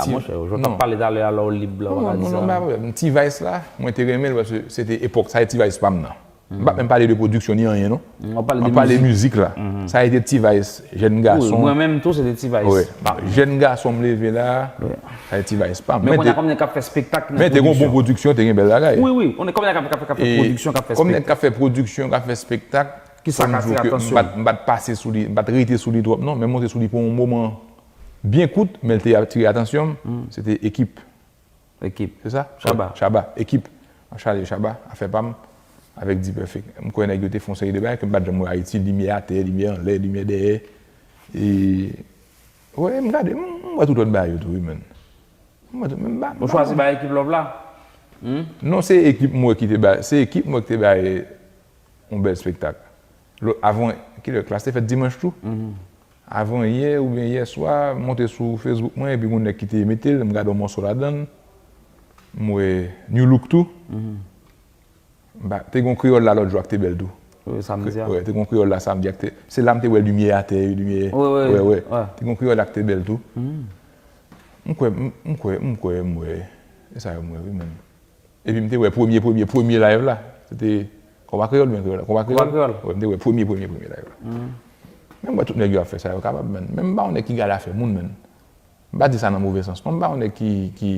a, monchè, jan w t ap pale talè a, lè w lib la, w pa ka di sa. Non, non, non, pa pwoblèm. T-Vice la, mwen te renmen l paske se te epòk, sa e T-Vice pa m nan. M p ap menm pale de pwodiksyon ni anyen, non. M ap pale de mizik la. Sa a été T-Vice, jèn gason. Wi, mwen menm tou, se te T-Vice pa m. Jèn gason m leve la, sa a été T-Vice pa m. Men kounye a, kòm nèg k ap fè espektak ki nan pwodiksyon. Men te gen bon pwodiksyon, te gen bèl bagay. Wi, wi, kounye a kòm nèg k ap fè pwodiksyon, k ap fè espektak. Kòm nèg k ap fè pwodiksyon, k ap fè espektak, ki sa k atire atansyon w? M pa t pase sou li, m pa t rete sou li twòp, non, men m monte sou li pou yon moman byen kout, men l te atire atansyon m, se te Ekip. Ekip. Se sa? Shabba. Shabba. Ekip. M ap chale Shabba, afè pa m, avèk D-Perfect. M kwè nèg yo te fè yon seri de bagay ke m pa t janm wè Ayiti, limyè atè, limyè anlè, limyè dèyè. E, wi, m gade, m, m wè tout lòt bagay yo tou, wi, menn. M wè tout, men m pa, m pa... Ou chwazi bay Ekip love la? Non, se Ekip m wè ki te bay, se Ekip m wè ki te bay yon bèl espektak. Lò, avan, kilè, Klass te fèt dimanch tou? Avan yè oubyen yè swa, m monte sou Facebook mwen, epi gon nèg ki te mete l, m gade yon mòso ladan l, m wè New Look tou. M pa, te gon Kreyòl la lòt jou a k te bèl tou. Wi, samdi a. Wi, te gon Kreyòl la samdi a k te, se la m te wè limyè atè, limyè, wi, wi, wi. Te gon Kreyòl la k te bèl tou. M kwè, m, m kwè, m kwè, m wè, e sa yo m wè, wi, menn. Epi m te wè premye, premye, premye live la. Se te Konpa Kreyòl, men Kreyòl la. Konpa Kreyòl? Konpa Kreyòl. Wi, m te wè premye, premye, premye live la. Men m wè tout nèg yo ap fè sa, yo kapab, menn. Men m pa yon nèg ki gade afè moun, menn. M pa di sa nan move sans, non. M pa yon nèg ki, ki,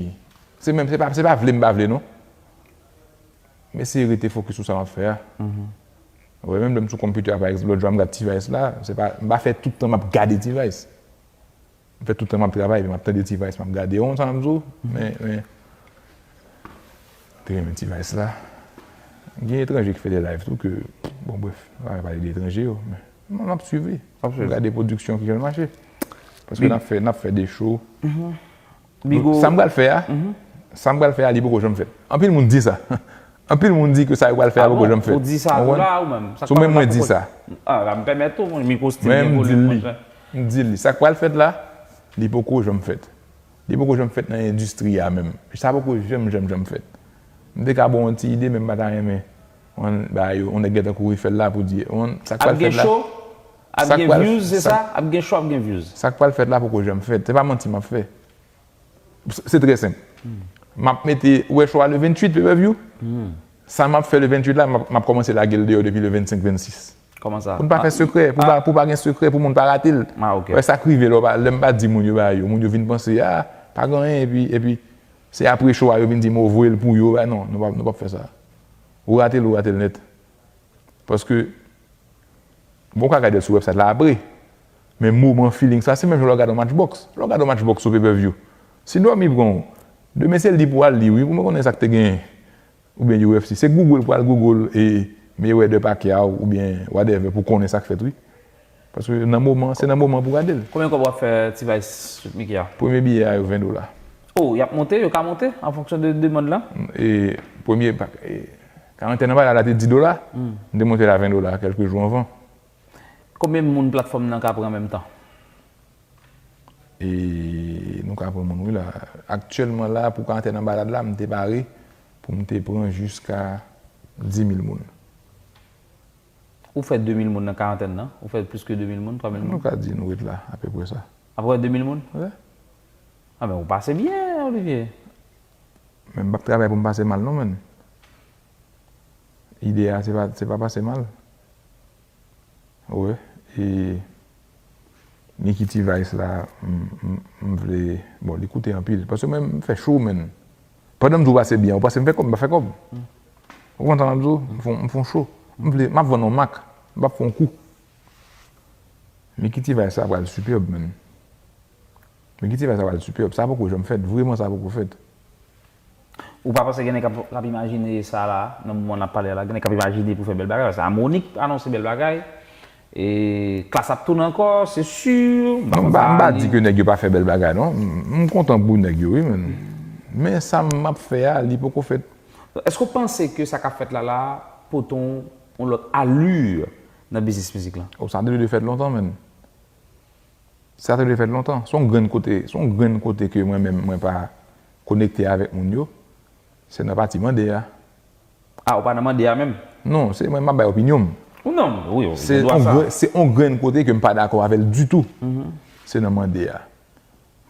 se menm, se pa, se pa vle m pa vle, non. M eseye rete fokis sou sa m ap fè a. Ou wè, menm lè m sou konpitè a, pa egzanp, lòt jou a m gad T-Vice la, se pa, m pa fè tout tan m ap gade T-Vice. M fè tout tan m ap travay, epi m ap tande T-Vice, m ap gade. Ou konn sa m ap di w? Men, men, te renmen T-Vice la. Gen etranje ki fè de live tou ke, bon, bref, m pa pale de etranje yo, men m ap swiv li. M ap gade pwodiksyon ki jan l mache. Paske n ap fè, n ap fè de show. Donk, sa m pral fè a, sa m pral fè a, li poko janm fèt. Anpil moun di sa. Anpil moun di ke sa yo pral fè a poko janm fèt. Ou di sa tou la, ou menm? Sou mwen, mwen di sa. Ah, la, m pèmèt ou, mwen, mikwo still gen volim, monchè. M di li. Sa k pral fèt la, li poko janm fèt. Li poko janm fèt nan endistri a menm. Sa poko janm, janm, janm fèt. M te ka ba w yon ti ide, men m pa ta renmen. On, ba yo, on nèg gentan kouri fè l la pou di, on, sa k pral fèt la. Ap gen show, ap gen views, se sa? Ap gen show, ap gen views. Sa k pral fèt la poko janm fèt. Se pa manti m ap fè. Se trè senp. M ap mete, ou wè show a le venntuit, pay-per-view. Sa m ap fè le venntuit la, m ap, m ap kòmanse lage l deyò depi le vennsenk, vennsis. Kòman sa? Pou n pa fè sekrè, pou pa, pou pa gen sekrè, pou moun pa rate l. Ah, ok. Wè, sa k rive lè w pa, lè m pa di moun yo bagay yo, moun yo vin panse, ah, pa gen anyen, epi, epi, se apre show a, yo vin di m, oh, voye l pou yo, bagay, non, nou p ap, nou p ap fè sa. Ou rate l, ou rate l nèt. Paske, bon, ou ka gade l sou website la apre. Men moman feeling sa, se menm jan lè w gade yon match box. Lè w gade yon match box sou pay-per-view. Si dòmi pran w, demen se li pou w al li, wi, pou mwen konnen sa k te genyen. Oubyen U F C. Se Google pou al Google e Mayweather Pacquiao oubyen whatever pou konnen sa k fèt, wi. Paske nan moman, se nan moman pou gade l. Konbyen kòb w ap fè T-Vice sou Mickey a? Premye biyè a yo ven dola. Oh, y ap monte, yo ka monte an fonksyon de demann lan? E premye pa- e, Karantèn nan bagay la te di dola, m te monte l a ven dola kèlke jou anvan. Konbyen moun platfòm nan ka pran an menm tan? E nou ka pran moun, wi, la. Aktyèlman la, pou karantèn nan bagay la, m te pare pou m te pran jiska dis mil moun. Ou fè de mil moun nan karantèn nan? Ou fè plis ke de mil moun, twa mil moun? Nou ka di nou ret la, apeprè sa. Apeprè de mil moun? Wi. Ah, men ou pase byen, Olivier. Men m p ap travay pou m pase mal, non, menn. Ide a, se pa, se pa pase mal. Wi. E Mickey T-Vice la, m, m, m vle, bon, li koute anpil. Paske mwen, m fè show, menn. Pandan m di w pase byen, ou panse m fè kòb, m pa fè kòb. Ou konprann sa m ap di w? M fè, m fè yon show. M vle, m ap vann yon mak. M p ap fè yon kou. Mickey T-Vice sa pral sipèb, menn. Mickey T-Vice sa pral sipèb. Sa poko janm fèt. Vrèman, sa poko fèt. Ou pa panse gen nèg k ap, k ap imajine sa la, nan moman n ap pale a la, gen nèg k ap imajine pou fè bèl bagay? Paske Harmonik anonse bèl bagay. E Klass ap tounen ankò, se si. Non, m pa, m pa di ke nèg yo pa fè bèl bagay, non. M, m kontan pou nèg yo, wi, men. Men sa m ap fè a, li poko fèt. Èske w panse ke sa k ap fèt la la pote yon, yon lòt alur nan biznis mizik lan? Oh, sa te dwe fèt lontan, menn. Sa te dwe fèt lontan. Se yon grenn kote, se yon grenn kote ke mwen menm, mwen pa konekte avèk moun yo, se nan pati mande a. Ah, ou pa nan mande a menm? Non, se mwen, m ap bay opinyon m. Ou non, wi, wi, se yon grenn, se yon grenn kote ke m pa dakò avè l ditou. Se nan mande a.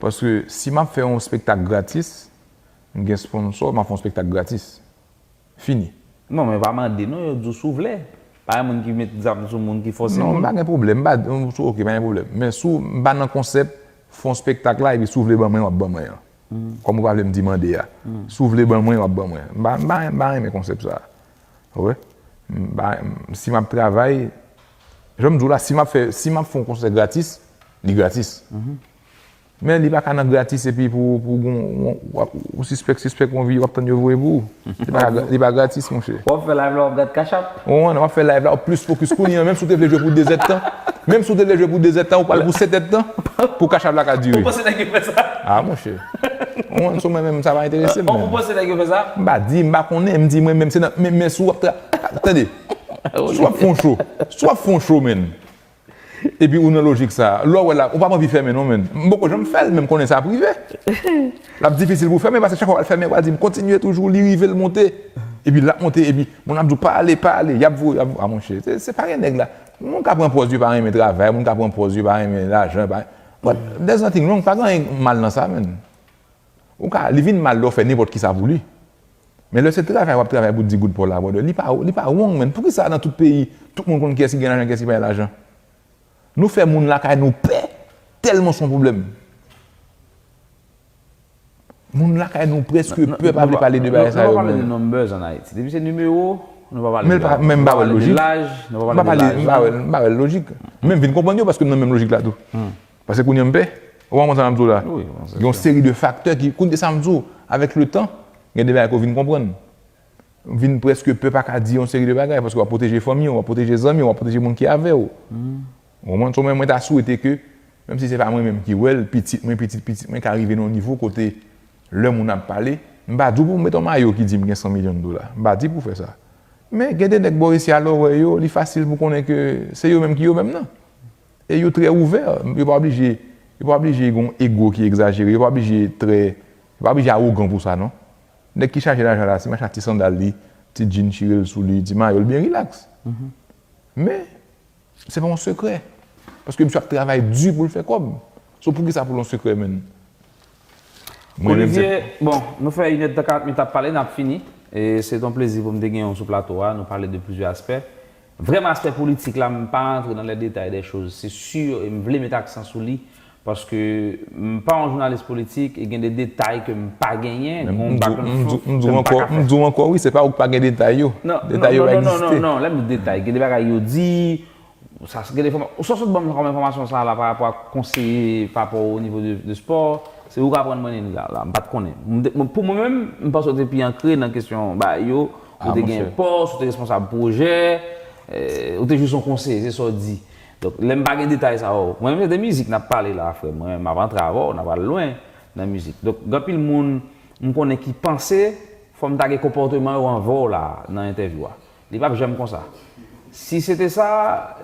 Paske si m ap fè yon espektak gratis, m gen sponsò, m ap fè yon espektak gratis. Fini. Non, men pa mande, non, yo di w si w vle. Pa gen moun ki met zam sou moun ki fòse moun. Non, m pa gen pwoblèm, m pa, ok, pa gen pwoblèm. Men si w, m pa nan konsèp, fè yon espektak la, epi si w vle ban mwen, w ap ban mwen an. Kòm ou pa vle m di mande a. Si w vle ban mwen, w ap ban mwen. M pa, m pa, m pa renmen konsèp sa. Wi. M pa, si m ap travay, jan m di w la, si m ap fè, si m ap fè yon konsè gratis, li gratis. Men li pa ka nan gratis epi pou, pou gon, w ap, ou sispèk, sispèk yon vi w ap tann yo voye pou ou. Li pa ka gra-, li pa gratis, monchè. W ap fè live la, w ap gad Cash App? Ou konprann, w ap fè live la, w ap plis fokis kounye a, menm si w te vle jwe pou de zèdtan. Menm si w te vle jwe pou de zèdtan, ou pral pou sèt èdtan pou Cash App la ka dire. Ou panse nèg yo fè sa? Ah, monchè. Ou konprann, sou mwen menm, sa pa enterese m menm. Ou panse nèg yo fè sa? M pa di, m pa konnen, m di mwen menm, se nan, men, men si w ap tra-, tande. Si w ap fè yon show, si w ap fè yon show, menn. Epi ou nan lojik sa. Lè w wè la, ou p ap anvi fèmen non, menn. M poko janm fè l, men m konnen sa ap rive. L ap difisil pou fèmen, paske chak fwa w al fèmen, w al di m kontinye toujou, li rive, l monte. Epi l ap monte, epi moun ap di w pa ale, pa ale, y ap voye, y ap voye. Ah, monchè, se, se pa gen nèg la. Moun ka pran pòz yo pa renmen travay, moun ka pran pòz yo pa renmen lajan, pa, but there's nothing wrong, pa gen anyen mal nan sa, menn. Ou ka, li vin mal lè w fè nenpòt kisa pou li. Men lè se travay w ap travay pou di good pou w la, brother, li pa, li pa wrong, menn. Poukisa nan tout peyi, tout moun konn kiyès ki gen lajan, kiyès ki pa gen lajan? Nou fè moun lakay nou pè, tèlman se yon pwoblèm. Moun lakay nou prèske pè, pa vle pale de bagay sa yo, menn. Nou pa pale de numbers an Ayiti. Depi se nimewo, Nou pa pale de laj. Men m pa wè l lojik. M pa pale de laj, m pa wè l lojik. Men m vin konprann yo paske m nan menm lojik la tou. Paske kounye a m pè. Ou konprann sa m ap di w la? Gen yon seri de faktè ki, kounye sa m di w, avèk le tan, gen de bagay ke w vin konprann. Ou vin prèske pè pa ka di yon seri de bagay, paske w ap pwoteje fanmi w, w ap pwoteje zanmi w, w ap pwoteje moun ki avè w. Ou konprann? So, mwen, mwen ta swete ke, menm si se pa mwen menm ki wè l, pitit mwen, pitit pitit mwen ka rive nan yon nivo kote lè moun ap pale, m pa di w pou w met yon mayo ki di m gen san milyon dola. M pa di pou w fè sa. Men gen de nèg bò isi a lè w wè yo, li fasil pou konnen ke se yo menm ki yo menm nan. E yo trè ouvè, yo pa oblije, yo pa oblije gen yon ego ki egzajere, yo pa oblije trè, yo pa oblije awogan pou sa non. Nèg ki chaje lajan la, si m achte ti sandal li, ti jean chire l sou li, ti mayo l byen rilaks. Men, se pa yon sekrè. Paske misye ap travay di pou l fè kòb. So poukisa pou l yon sekrè, menn? Mwen menm, se Olivier, bon, nou fè inèdtan karant minit ap pale, n ap fini. E se t yon plezi pou m te gen w sou plato a. Nou pale de plizyè aspè. Vrèman, aspè politik la, m pa rantre nan les détails des choses, se si, e m vle met aksan sou li, paske m pa yon jounalis politik, e gen de detay ke m pa genyen, gen yon background ke m pa ka fè. M di w ankò, wi, se pa ou k pa gen detay yo. Detay yo pa egziste. Non, non, non, non, lè m di detay, gen de bagay yo di, sa, gen de fòma-, sa w sot ban m kòm enfòmasyon sa la pa rapò ak konseye pa rapò o nivo de, de spò, se ou k aprann mwen li la, la, m pa t konnen. M te, mwen, pou mwen menm, m panse w te pi ankre nan kesyon bagay yo, ou te gen pòs, ou te responsab pwojè, eh, ou te jis yon konseye, se sa w di. Donk, lè m pa gen detay sa yo, mwen menm se de mizik n ap pale la, frè m, mwen menm m ap antre avè w, n ap al lwen nan mizik. Donk, gen anpil moun m konnen ki panse fò m ta gen konpòteman yo anvè w la nan entèvyou a. Li p ap janm konsa. Si se te sa,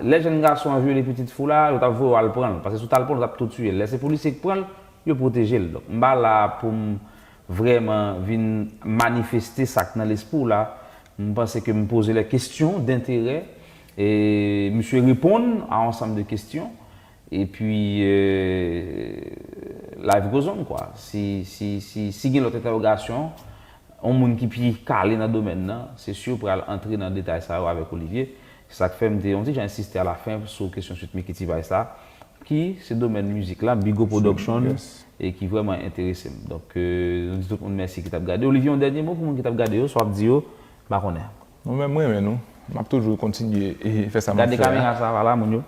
lè jèn gason an vyole pitit fou la, yo t ap voye w al pran l. Paske si w t al pran l, yo t ap tou tiye l. Lè se polisye k pran l, yo pwoteje l. Donk, m pa la pou m vrèman vin manifeste sa k nan lespri w la. M panse ke m poze les questions d'intérêt e misye reponn a yon ansanm de kesyon. Epi, euh, life goes on, kwa. Si, si, si, si gen lòt entèwogasyon, yon moun ki pi kale nan domèn nan, se si w pral antre nan detay sa yo avèk Olivier. Se sa k fè m te yon ti jan ensiste alafen sou kesyon Sweet Micky T-Vice la, ki se domèn mizik la, Bigo Production, e ki vrèman enterese m. Donk, euh, nou di tout moun mèsi ki t ap gade. Olivier, yon dènye mo pou moun ki t ap gade yo, sa w ap di yo, m pa konnen. Mwen menm, mwen renmen nou. M ap toujou kontinye e fè sa m ap fè a. Gade kamera sa, pale a moun yo.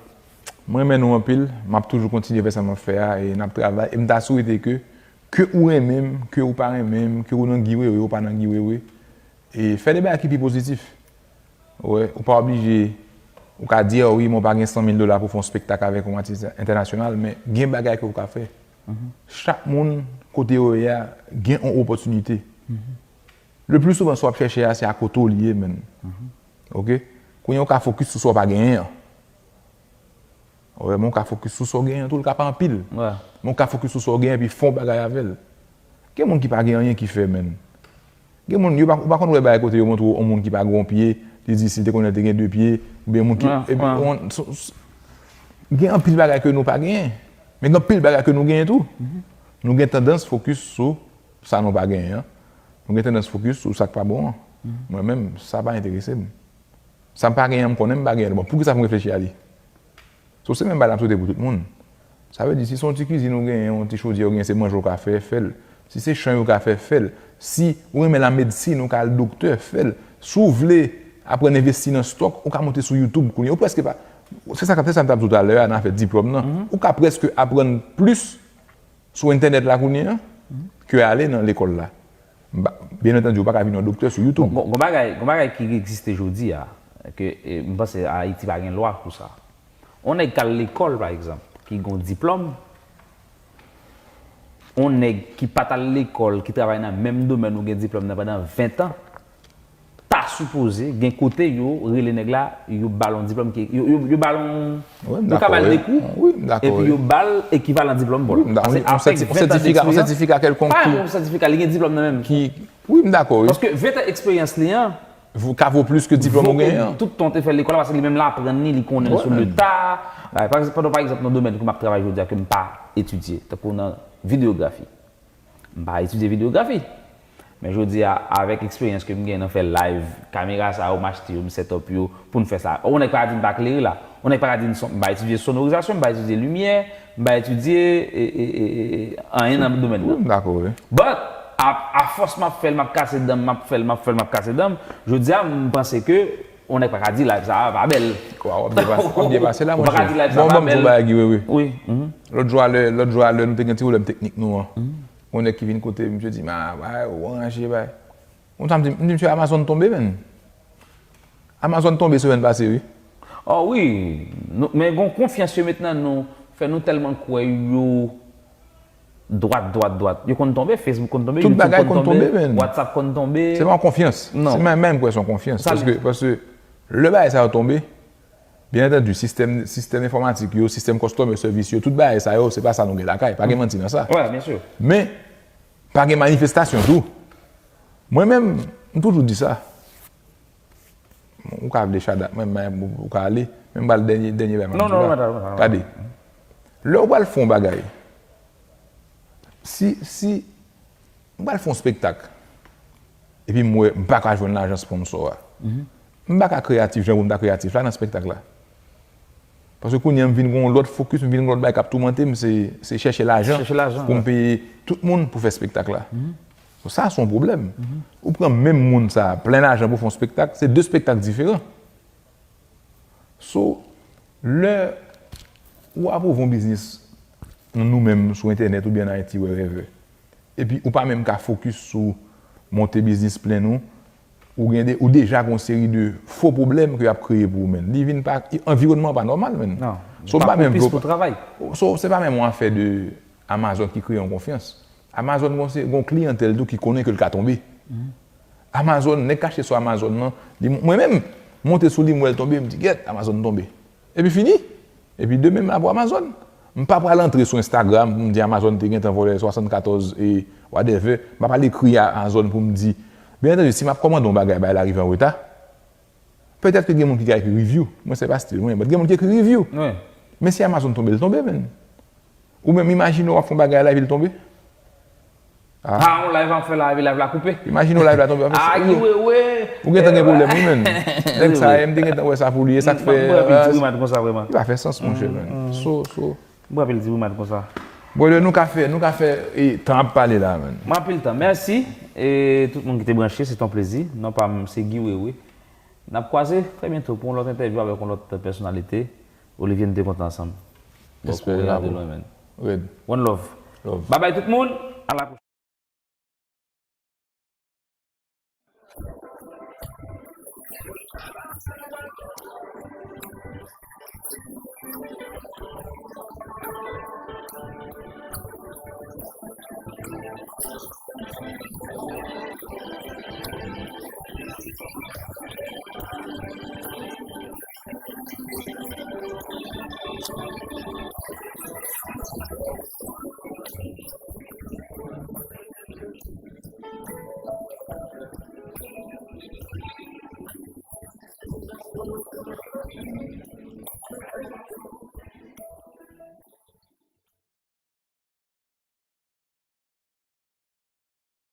Mwen renmen nou anpil. M ap toujou kontinye fè sa m ap fè a e n ap travay. E m ta swete ke, ke ou renmen m, ke ou pa renmen m, ke ou nan Guy Wewe, ou pa nan Guy Wewe, e fè de bagay ki pi pozitif. Ou wè, ou pa oblije, ou ka di, "Ah wi, mwen pa gen san mil dola pou fè yon espektak avèk yon atis entènasyonal," men gen bagay ke ou ka fè. Chak moun, kote yo ye a, gen yon opòtinite. Le pli souvan, sa w ap chèche a, se a kote w li ye, menn. Oke? Kounye a, ou ka fokis sou sa w pa genyen an. Wè, men w ka fokis sou sa w genyen tou, li ka pa anpil. Men w ka fokis sou sa w genyen, epi fè yon bagay avè l. Gen moun ki pa gen anyen ki fè, menn. Gen moun, yo pa, ou pa konn wè bagay kote yo montre w yon moun ki pa gen yon pye, li di si l te konnen l te gen de pye, oubyen moun ki, epi, on, so, s-, gen anpil bagay ke nou pa genyen. Men gen anpil bagay ke nou genyen tou. Nou gen tandans fokis sou sa nou pa genyen an. Nou gen tandans fokis sou sa k pa bon an. Mwen menm, sa pa enterese m. Sa m pa genyen an, m konnen m pa genyen l. Bon, poukisa pou m reflechi a li? So, se menm bagay la m swete pou tout moun. Sa vle di, si se yon ti kizin ou genyen, yon ti chodyè ou genyen, se manje ou ka fè, fè l. Si se chay ou ka fè, fè l. Si ou renmen lamedsin, ou ka al doktè, fè l. Si w vle aprann envesti nan stòk, ou ka monte sou YouTube kounye a. Ou prèske pa, se sa k ap fè sa m t ap di w talè a nan afè diplòm nan. Ou ka prèske aprann plis sou entènèt la kounye a ke ale nan lekòl la. M pa, byen antandi, ou pa ka vin yon doktè sou YouTube. Gon, gon, gon bagay, gon bagay ki egziste jodi a, ke, e, m panse Ayiti pa gen lwa pou sa. On nèg k al lekòl, pa egzanp, ki gon diplòm, on nèg ki pa t al lekòl, ki travay nan menm domèn ou gen diplòm nan pandan ven tan, ta sipoze gen kote yo rele nèg la, yo ba l yon diplòm ki, yo, yo, yo ba l yon, yo ka ba l de kou, epi yo ba l ekivalan diplòm pa l. Paske avèk ven tan deksperyans, pa yon sètifika kèlkonk tou. Pa yon sètifika, li gen diplòm nan men l. Wi, m dakò, wi. Paske ven tan eksperyans li an, ka vo plis ke diplòm ou genyen an. Tout tan te fè lekòl la, paske li menm l aprann li, li konnen l sou le ta. Pa egzanp, pandan, pa egzanp, nan domèn ke m ap travay jodi a, ke m pa etidye, tankou nan videyografi. M pa etidye videyografi. Men jodi a, avèk eksperyans ke m gen nan fè live, kamera sa yo, m achte yo, m set up yo, pou n fè sa. On nèg pa ka di m pa klere la. On nèg pa ka di m son, m pa etidye sonorizasyon, m pa etidye limyè, m pa etidye, e, e, e, e, anyen nan domèn nan. Wi, m dakò, wi. But, a, afòs m ap fè l, m ap kase dan m, m ap fè l, m ap fè l, m ap kase dan m, jodi a, m panse ke yon nèg pa ka di live sa a pa bèl. Wa, w ap byen pase, w ap byen pase la, Ou pa ka di monchè. Live sa Bon, pa bon, m di w bèl. Yon bagay ki wewe. Wi. Mhm. Lòt jou a lè, lòt jou a lè nou te gen ti pwoblèm teknik nou an. Yon nèg ki vin kote m, misye di, "Ma, bay, ou ranje, bay." Yon sa m di, m di, "Misye, Amazon tonbe, menn." Amazon tonbe semèn pase, wi. Oh wi, nou, men gon konfyans yo met nan nou, fè nou tèlman kwè yo dwat, dwat, dwat. Yo konn tonbe, Facebook konn tonbe, Tout YouTube bagay konn konn tonbe, tonbe, menn. WhatsApp konn tonbe. Se pa yon konfyans. Non. Se menm, menm kwè se yon konfyans. Sa Paske, paske lè bagay sa yo tonbe, byen antandi, sistèm, sistèm enfòmatik yo, sistèm customer service yo, tout bagay sa yo, se pa sa nou gen lakay. Pa gen manti nan sa. Wè, byen si. Men, pa gen manifestasyon tou. Mwen menm, m toujou di sa. Ou ka vle Shadak, mwen, mwen, ou ka ale, men m pral dènye, dènye bagay. Non, non, non, non, non. Gade, lè ou pral fè yon bagay, si, si, m pral fè yon spektak, epi m wè m pa ka jwenn lajan sponsor a, m pa ka kreyatif jan pou m ta kreyatif la nan spektak la. Paske kounye a m vin gen yon lòt fokis, m vin gen yon lòt bagay k ap toumante m, se, se chèche lajan Chèche lajan, pou m wè. Peye tout moun pou fè spektak la. So, sa se yon pwoblèm. Ou pran menm moun sa, plen lajan pou fè yon spektak, se de spektak diferan. So, lè ou ap ouvè yon biznis nan nou menm sou entènèt oubyen an Ayiti, wherever, epi ou pa menm ka fokis sou monte biznis plen ou, ou gen de, ou deja gen yon seri de fo pwoblèm ke y ap kreye pou ou menn. Li vin pa, anviwònman an pa nòmal menn. Non, So, m pa pa menm pwopis vle pou travay. So, se pa menm yon afè de Amazon ki kreye yon konfyans. Amazon gon se, gon kliyantèl tou ki konnen ke l ka tonbe. Amazon, nèg k achte sou Amazon nan, li, mwen menm, monte sou li, m wè l tonbe, m di, "Gèt, Amazon tonbe." Epi fini. Epi demen m la pou Amazon. M pa pral antre sou Instagram pou m di Amazon te gentan vòlè swasannkatòz e whatever. M pa pral ekri a Amazon pou m di. Byen antandi, si m ap kòmande yon bagay, bagay la rive an reta, petèt ke gen moun ki ka ekri review. Mwen se pa stil mwen, but gen moun ki ekri review. Wi. Men si Amazon tonbe, l tonbe, menn. Ou menm imajine w ap fè yon bagay la epi l tonbe. Ah, yon live ap fè la, epi live la koupe. Imajine w live la tonbe. Ah, Guy Wewe. Ou gentan gen pwoblèm, wi, menn. Nèg sa, m te gentan wè sa pou li, e sa k fè. Mwen anpil ti brimad konsa, vrèman. Li pa fè sans, monchè, menn. So, so. Mwen anpil ti brimad konsa. Brother, nou ka fè, nou ka fè, e, tan ap pale la, menn. Mwen anpil tan. Mèsi. E tout moun ki te branche, se ton plezi. Non pa m, se Guy Wewe. N ap kwaze trè byento pou yon lòt entèvyou avèk yon lòt pèsonalite. Olivier, nou te kontan ansanm. Bon, Espere kouri la ap de pou lwen, menn. Red. One love. Love. Bye bye tout moun. A la pwochèn.